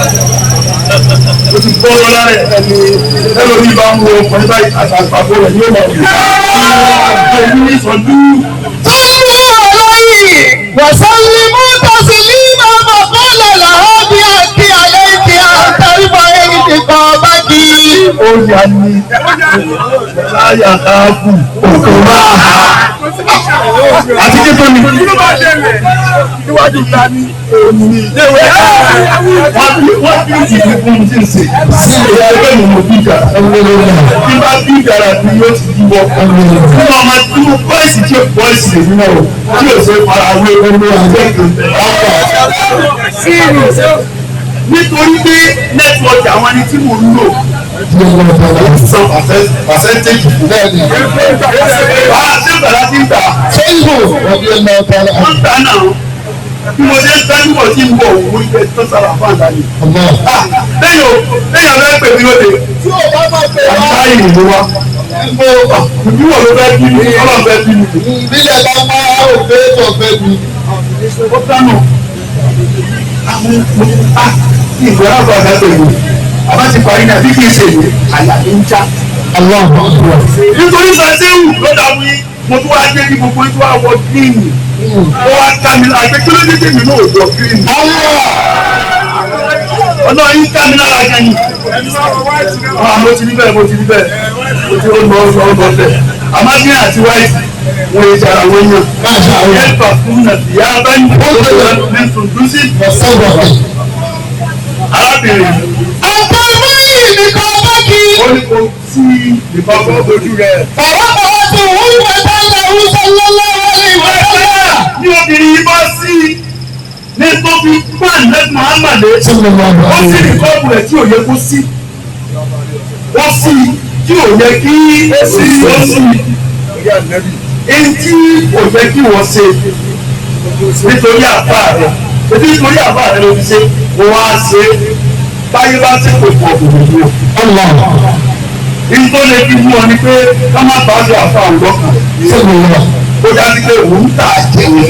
ó ti bọ́ aṣọ lára ẹ̀. Ẹlòmí bá ń wo ọkùnrin báyìí àtàgbàgbọ́ rẹ̀ yóò máa wù. Àgbẹ̀ ní ìsọdú. صلوا عليه وسلموا تسليما فقال لها بأنت عليك أن ترفعي نقابك. Ó yà ní láyà káàkù òkú máa hà. Àti kí tó ní. Kí ló máa ṣẹlẹ̀? Níwájú ta ni? Wọ́n bí ìdí fún mi tí ń ṣe. Ìyá ẹgbẹ́ mi mo bí ìjàrà. Bí bá bí ìjàrà ni yóò ti di wọ́. Fún ọmọ tí mo bọ́ìsì tí bọ́ìsì lè nínú o, tí ò ṣe fara wé nítorí pé nẹ́tíwọ̀kì àwọn ẹni tí mò ń lò san pàṣẹ́ntéèjì fún. Ṣé bàrà ti ń gbà? Wọ́n ń gbà náà. Bí mo ṣe ń tẹ́jú bọ̀ tí ń bọ̀ òun ìgbẹ́ tó sára fún àdáni. Lẹ́yìn o, lẹ́yìn ọ̀rẹ́ pè mí lóde. Àṣà ìlú wa. Ìwọ ló fẹ́ bí mi, ọlọ́run fẹ́ bí mi. Bílẹ̀ bá máa ò fẹ́ tọ̀ fẹ́ mi. Ó dánù. Àwọn ìgbà àgbà àgbà pẹ̀lú. Àbá ti parí náà bí kì í ṣe èyí, àyà mi ń já. Nítorí sàṣẹ́wù ló dàbí mo tún wá dé ní gbogbo ètò àwọ̀ gíríìnì. Ó wá ká mi lára pé kí ló dé tèmi náà ò wọ gíríìnì. Ọlọ́run yín ká mi lára gan ni. Àwọn mo ti rí bẹ́ẹ̀ mo ti rí bẹ́ẹ̀ mo ti ó lọ lọ lọ bẹ́ẹ̀. Àmọ́ green àti white wọ́n yé jara wọ́n yàn. Yẹ́n fà fún Nàìjíríà bá ń bọ̀ ní Tùndúsí. Arábìnrin Àtàwọn نقابك ó ní kó sí ìbámu ojú rẹ̀. فرفعته وسأله صلى الله عليه وسلم Ní obìnrin yìí bá sí ní tó fi pàn lẹ́nu Muhammad ó sì ní kọ́ọ̀bù rẹ̀ tí ò yẹ kó sí. Ó sì tí ò yẹ kí ó sì ó sì èyí tí ò yẹ kí wọ́n ṣe nítorí àbá rẹ̀ ebi nítorí àbá rẹ̀ ló fi ṣe wọ́n á ṣe báyé bá ti pè pọ̀ òdòdó. Ìyí tó lè fi mú ọ ni pé ká má bàa lọ àfa òun lọ́kàn. Ó dájú pé òun tà á jẹun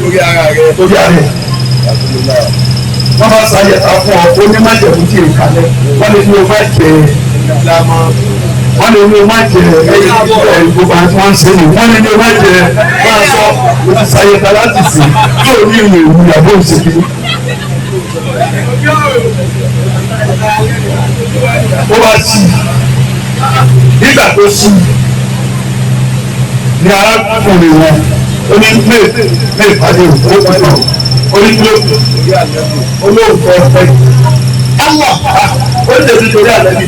Lórí ara rẹ̀. torí ara ẹ̀. Wọ́n bá ṣàyẹ̀tà fún ọ, ó ní májẹ̀mú tí èkà lẹ̀, wọ́n lè fi o fẹ́ jẹ Lámọ́. Wọ́n lè ní o má jẹ ẹ̀yìn gbogbo àti wọ́n ń ṣe ni wọ́n lè ní o má jẹ máa sọ o ti ṣàyẹ̀tà láti sìn tí ò ní ìwé ìwé àbó òṣèlú. Ó bá sí nígbà tó sí ní arákùnrin wọn ó ní lè lè pàdé òkú náà ó ní kí olóòótọ́ ọ̀fẹ́ Allah. ó lè nítorí àlẹ́ mi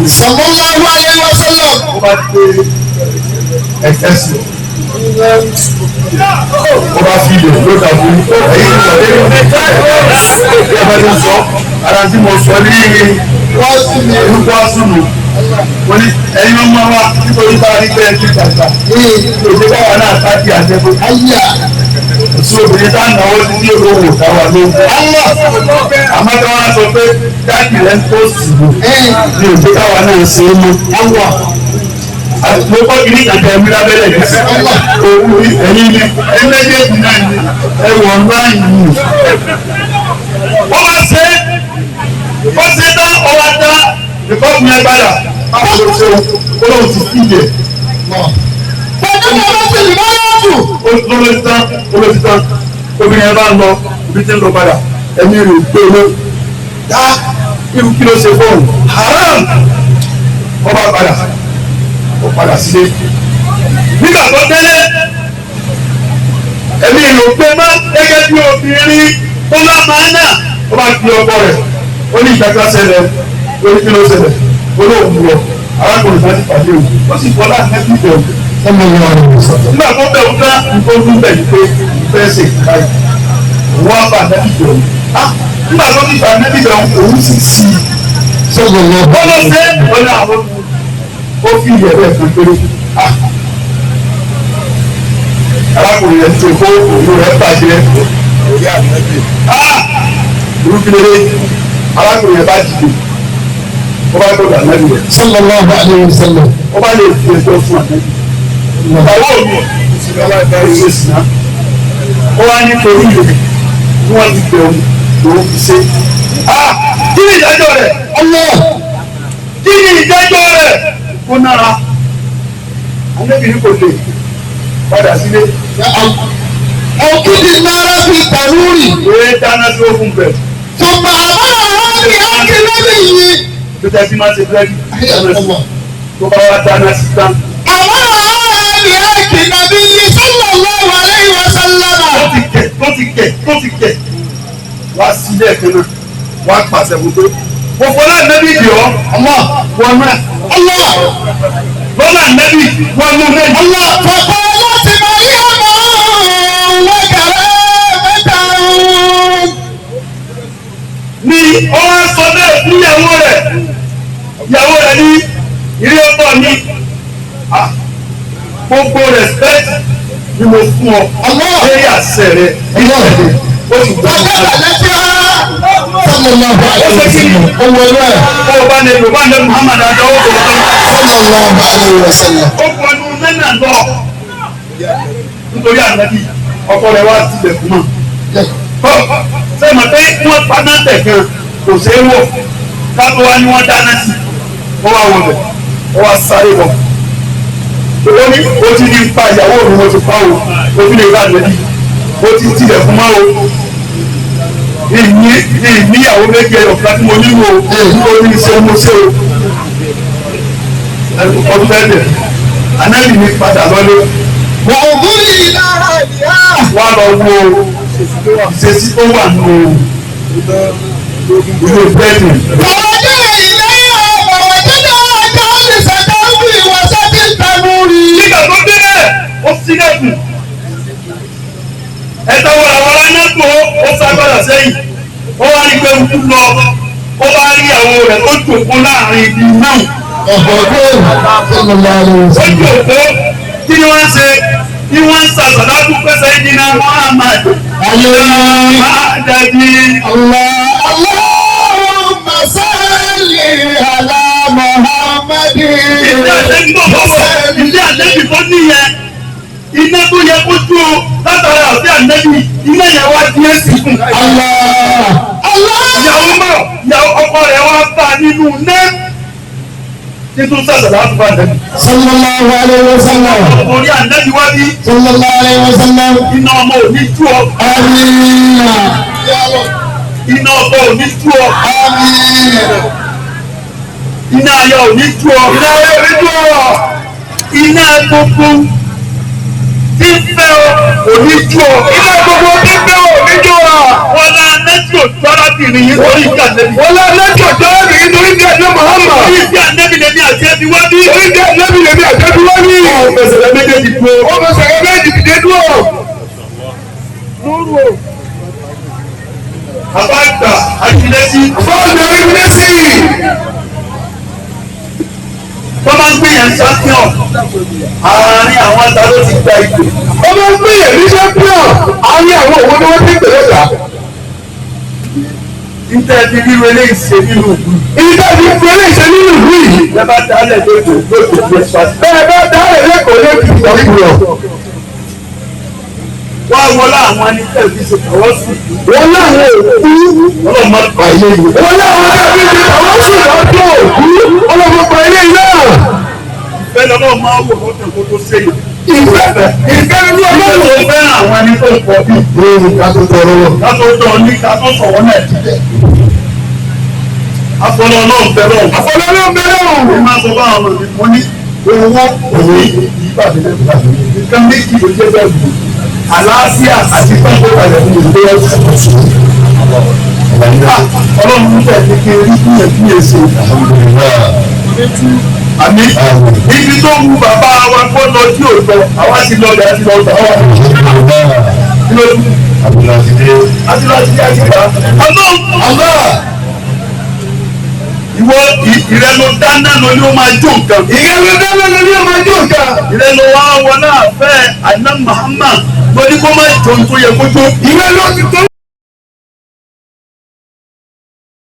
Sallallahu alayhi wa sallam. ó bá dé ẹ̀kẹ́ sí ó bá fi ilẹ̀ ló dàbí ẹ̀yìn ìpàdé ẹ̀ bá ti sọ ara tí mo sọ ní orúkọ àsùnù wọ́n ní ẹ̀yin ọmọ wa nítorí bá a rí bẹ́ẹ̀ ti dàgbà òṣèlú báwa náà ká di àjẹkù Ayya. sí obìnrin tá à ń náwó sí ní olówó táwa ló ń Allah. àmọ́ tí wọ́n á sọ pé dáàbì rẹ̀ ń tó sì wò ní òjò táwa náà ṣe é mú. Mo kọ́ kí ní kàkà ẹ̀mí lábẹ́lẹ̀ yìí. Òwú ẹ̀yìn ni ẹ̀mẹ́jẹ̀jì náà ni ẹ̀wọ̀n náà yìí. Ó wá ṣe é, ó ṣe tán, ó wá dá ìkọ́kùn yẹn padà. Báwo ló ṣe o? Ó lóun ti fi yẹ. Pẹ̀lú ọ̀rọ̀ tí ìbá yóò Ó ló ti tán, ó ló ti tán. Obìnrin yẹn bá ń lọ, ibi tí ń lọ padà. Ẹ̀mí rẹ̀ ò gbé ló. Dá irú kí ló ṣe fóun? Haram! Ó bá padà, ó padà sílé. Nígbà tó délé, ẹ̀mí rẹ̀ ò gbé mọ́ gẹ́gẹ́ bí obìnrin tó bá máa nà. Ó bá fi ọkọ rẹ̀, ó ní ìdájọ́ ṣẹlẹ̀, ó ní kí ló ṣẹlẹ̀, ó lóun wọ̀, arákùnrin kan ti pàdé òun, ó sì bọ́ láti ẹbí bẹ̀rù nígbà tó bẹ̀ wọ́n dá nǹkan tó bẹ̀ ní pé fẹ́ ṣe ìka yìí wọ́n á bá nẹ́bí bẹ̀ wọ́n á nígbà tó ti bá nẹ́bí bẹ̀ wọ́n òun sì sí i wọ́n lọ sí ọ̀nà àwọn ó fi ìyẹ̀rẹ̀ kan péré á arákùnrin yẹn tó kó òun rẹ̀ bàjẹ́ á irúfẹ́ arákùnrin yẹn bá dìde ó bá gbọ́dọ̀ ànábì rẹ̀ Sallallahu alayhi wa sallam. ó bá lè fi ẹjọ́ fún ànábì ìyàwó mi ṣe sìnà ó wá ní torí rẹ̀ kí wọ́n ti bẹ̀rù lòún fi ṣe. Kí ni ìdájọ́ rẹ̀? Allah. Kí ni ìdájọ́ rẹ̀? Kó nára alẹ́bìnrin kò lè padà sílé. Òkìdí náírà fi tàrúrì. Èé dáná sí ogun bẹ̀. Tùmọ̀ àbúrò wọn ni ákì lórí yìí. Bí tẹ́sí máa ṣe búrẹ́dì dáná sí. Tó bá wá dáná sí tán. Àwọn ọ̀rọ̀ ni ákì nàbí yìí sallallahu alayhi wa sallam. Tó ti kẹ̀ tó ti kẹ̀ tó ti kẹ̀. Wá sílé ẹ̀kan náà. Wá pàṣẹ fún pé. Mo fọlá nẹ́bí dì ọ́. Allah. Wọ́n náà. Allah. Lọ́lá nẹ́bí wọ́n mú náà. Allah. Faqalat Maryam wa karamatan. Ni ó wá sọ bẹ́ẹ̀ fún ìyàwó rẹ̀. Ìyàwó rẹ̀ ní ilé ọkọ mi. Ah, gbogbo respect ni mo fún ọ. Allah. Lórí àṣẹ rẹ̀ nígbàdé. Ó sì gbọ́. Faqatalatiha sallallahu alayhi wa sallam. Owó rẹ̀. Ó bá ní Yorùbá ní Muhammad Adáwó kò lọ. Sallallahu alayhi wa sallam. Ó wọnú nánà lọ. Nítorí ànábì ọkọ rẹ̀ wá sílẹ̀ fún mọ́. Sẹ́mi pé wọ́n paná tẹ̀ kan kò ṣeé wọ̀. Káàtó wá ní wọ́n dáná sí. Ó wá wọlé. Ó wá sáré wọ̀. Ó ní ó ti ní pa ìyàwó mi mo ti pa o. Ó ti lè bá ànábì. Ó ti tilẹ̀ fún mọ́ o. Ìní ìníyàwó méjì ẹyọ kan tí mo nílò o. Ó ní iṣẹ́ mo ṣe o. Ọdún bẹ́ẹ̀ bẹ̀rẹ̀. Ànábì mi padà lọ́lé. Wàhùn ìlà àdìyá. Wá lọ wo ìṣesí tó wà nù ìlú bẹ́ẹ̀ni. Wàwájú ilé ọ̀wàwájú náà káàlì sàkáwì wàsátì tàmúrì. Nígbà tó débẹ̀, ó sílẹ̀kùn. Ẹ̀tọ́ wo làwọn aláǹkó ó ságbádà sẹ́yìn. Ó wá rí pé ikú lọ. Ó bá rí ìyàwó rẹ̀ tó jòkó láàrin ibi náà. Ọ̀bọ̀dé sallallahu alayhi wa Ó sallam. jòkó kí ni wọ́n ń ṣe? Kí wọ́n ń sàṣàdájú pẹ́sẹ́ ìdínà Muhammad. Ayé Máa dàbí. Allah Allahumma salli ala Muhammadin. Ilé àtẹ́bí tó fọwọ́, ilé àtẹ́bí tó níyẹn, iná tó yẹ kó jó látara àti àtẹ́bí, iná yẹn wá di èsì fún. Allah Allah. Ìyàwó mọ̀, ìyàwó ọkọ rẹ̀ wá bá a nínú iná. Títún sàlẹ̀ láti bá ànábì. Sallallahu alayhi wa sallam. Orí ànábì wá bí Sallallahu alayhi wa sallam. iná ọmọ ò ní tú ọ. Àmín. Iná ọkọ ò ní tú ọ. Àmín. Iná aya ò ní tú ọ. Iná ayé ò ní tú ọ. Iná gbogbo tí ń fẹ́ ọ ò ní tú ọ. Iná gbogbo tí ń fẹ́ ò ní jó ọ. Wọ́n lá nẹ́tì òtún arábìnrin yìí lórí ìjà nẹ́bí. Wọ́n lá lẹ́jọ́ tó ẹ̀mí nítorí ìdí àjọ Muhammad. Orí ìjà nẹ́bí lèmi àti ẹbí wá bí. Orí ìdí àjọ lèmi àti ẹbí wá ní. Ó fẹsẹ̀ rẹ méjèèjì dúró. Ó fẹsẹ̀ rẹ méjèèjì dìde dúró. Bàbá àgbà àtìlẹ́sí. Bọ́ọ̀lù ẹ̀rí Mẹ́sì. Wọ́n máa ń gbé yẹn champion. Àárín àwọn ta ló ti gba ìpè. Ó máa ń gbé yẹn ní champion. Àárín àwọn òwò ni wọ́n ti ń pè lọ́jà. Níta ẹbí ríro eléyìí ṣe nínú ìlú. Ibi tá a ti fi eléyìí ṣe nínú ìlú yìí. Bẹ́ẹ̀ bá dálẹ̀ lóko lóko bí ẹ sọ. Bẹ́ẹ̀ bá dálẹ̀ lẹ́kọ̀ọ́ lẹ́kọ̀ọ́ ìgbà. Wá wọlé àwọn ẹni tẹ̀ fi ṣe tọwọ́ sí. Wọ́n láwọn òkú. Ọlọ́run máa pa ilé yìí. Wọ́n láwọn tàbí ṣe àwọn sì lọ́jọ́ òkú. Ọlọ́mọ pa ilé náà. Ìfẹ́ lọ́lọ́run máa wò lọ́dún kó tó ṣe yìí. Ìfẹ́ ìfẹ́ inú Ìfẹ́ ọlọ́run. tó fẹ́ràn àwọn ẹni tó ń kọ bí. Ká tó tọrọ wọn. Látọ̀ tọ̀ ní ká tó sọ̀rọ̀ náà jíjẹ. Afọlọ́ ọlọ́run fẹ́ràn òun. Àfọlọ́lọ́ bẹ̀rẹ̀ òun. Mo máa sọ fáwọn ọmọ mi, mo ní owó òní ìbàdàn nǹkan méjì ló jẹ́ bẹ́ẹ̀ bù. Àlàáfíà àti pẹ́ńpẹ́ kalẹ̀ fún mi ló Ọlọ́run ń bẹ̀ ní kí n rí gbìyànjú yẹn ṣe. Àmì ibi tó wù bàbá wa kó lọ tí ò lọ, àwa ti lọ bẹ̀ àti lọ gbà wá. Kí ló dé? Àti lọ sí àti gbà. Ọlọ́run ìwọ ìrẹ́ ló dáná lọ ní ó máa jó nǹkan. Ìyẹn ló dáná lọ ní ọmọ ẹjọ́ nǹkan. Ìrẹ́ ló wá wọlé àfẹ́ àná Muhammad lóní kó má jó tó yẹ kó jó. Ìyẹn ló ti tó.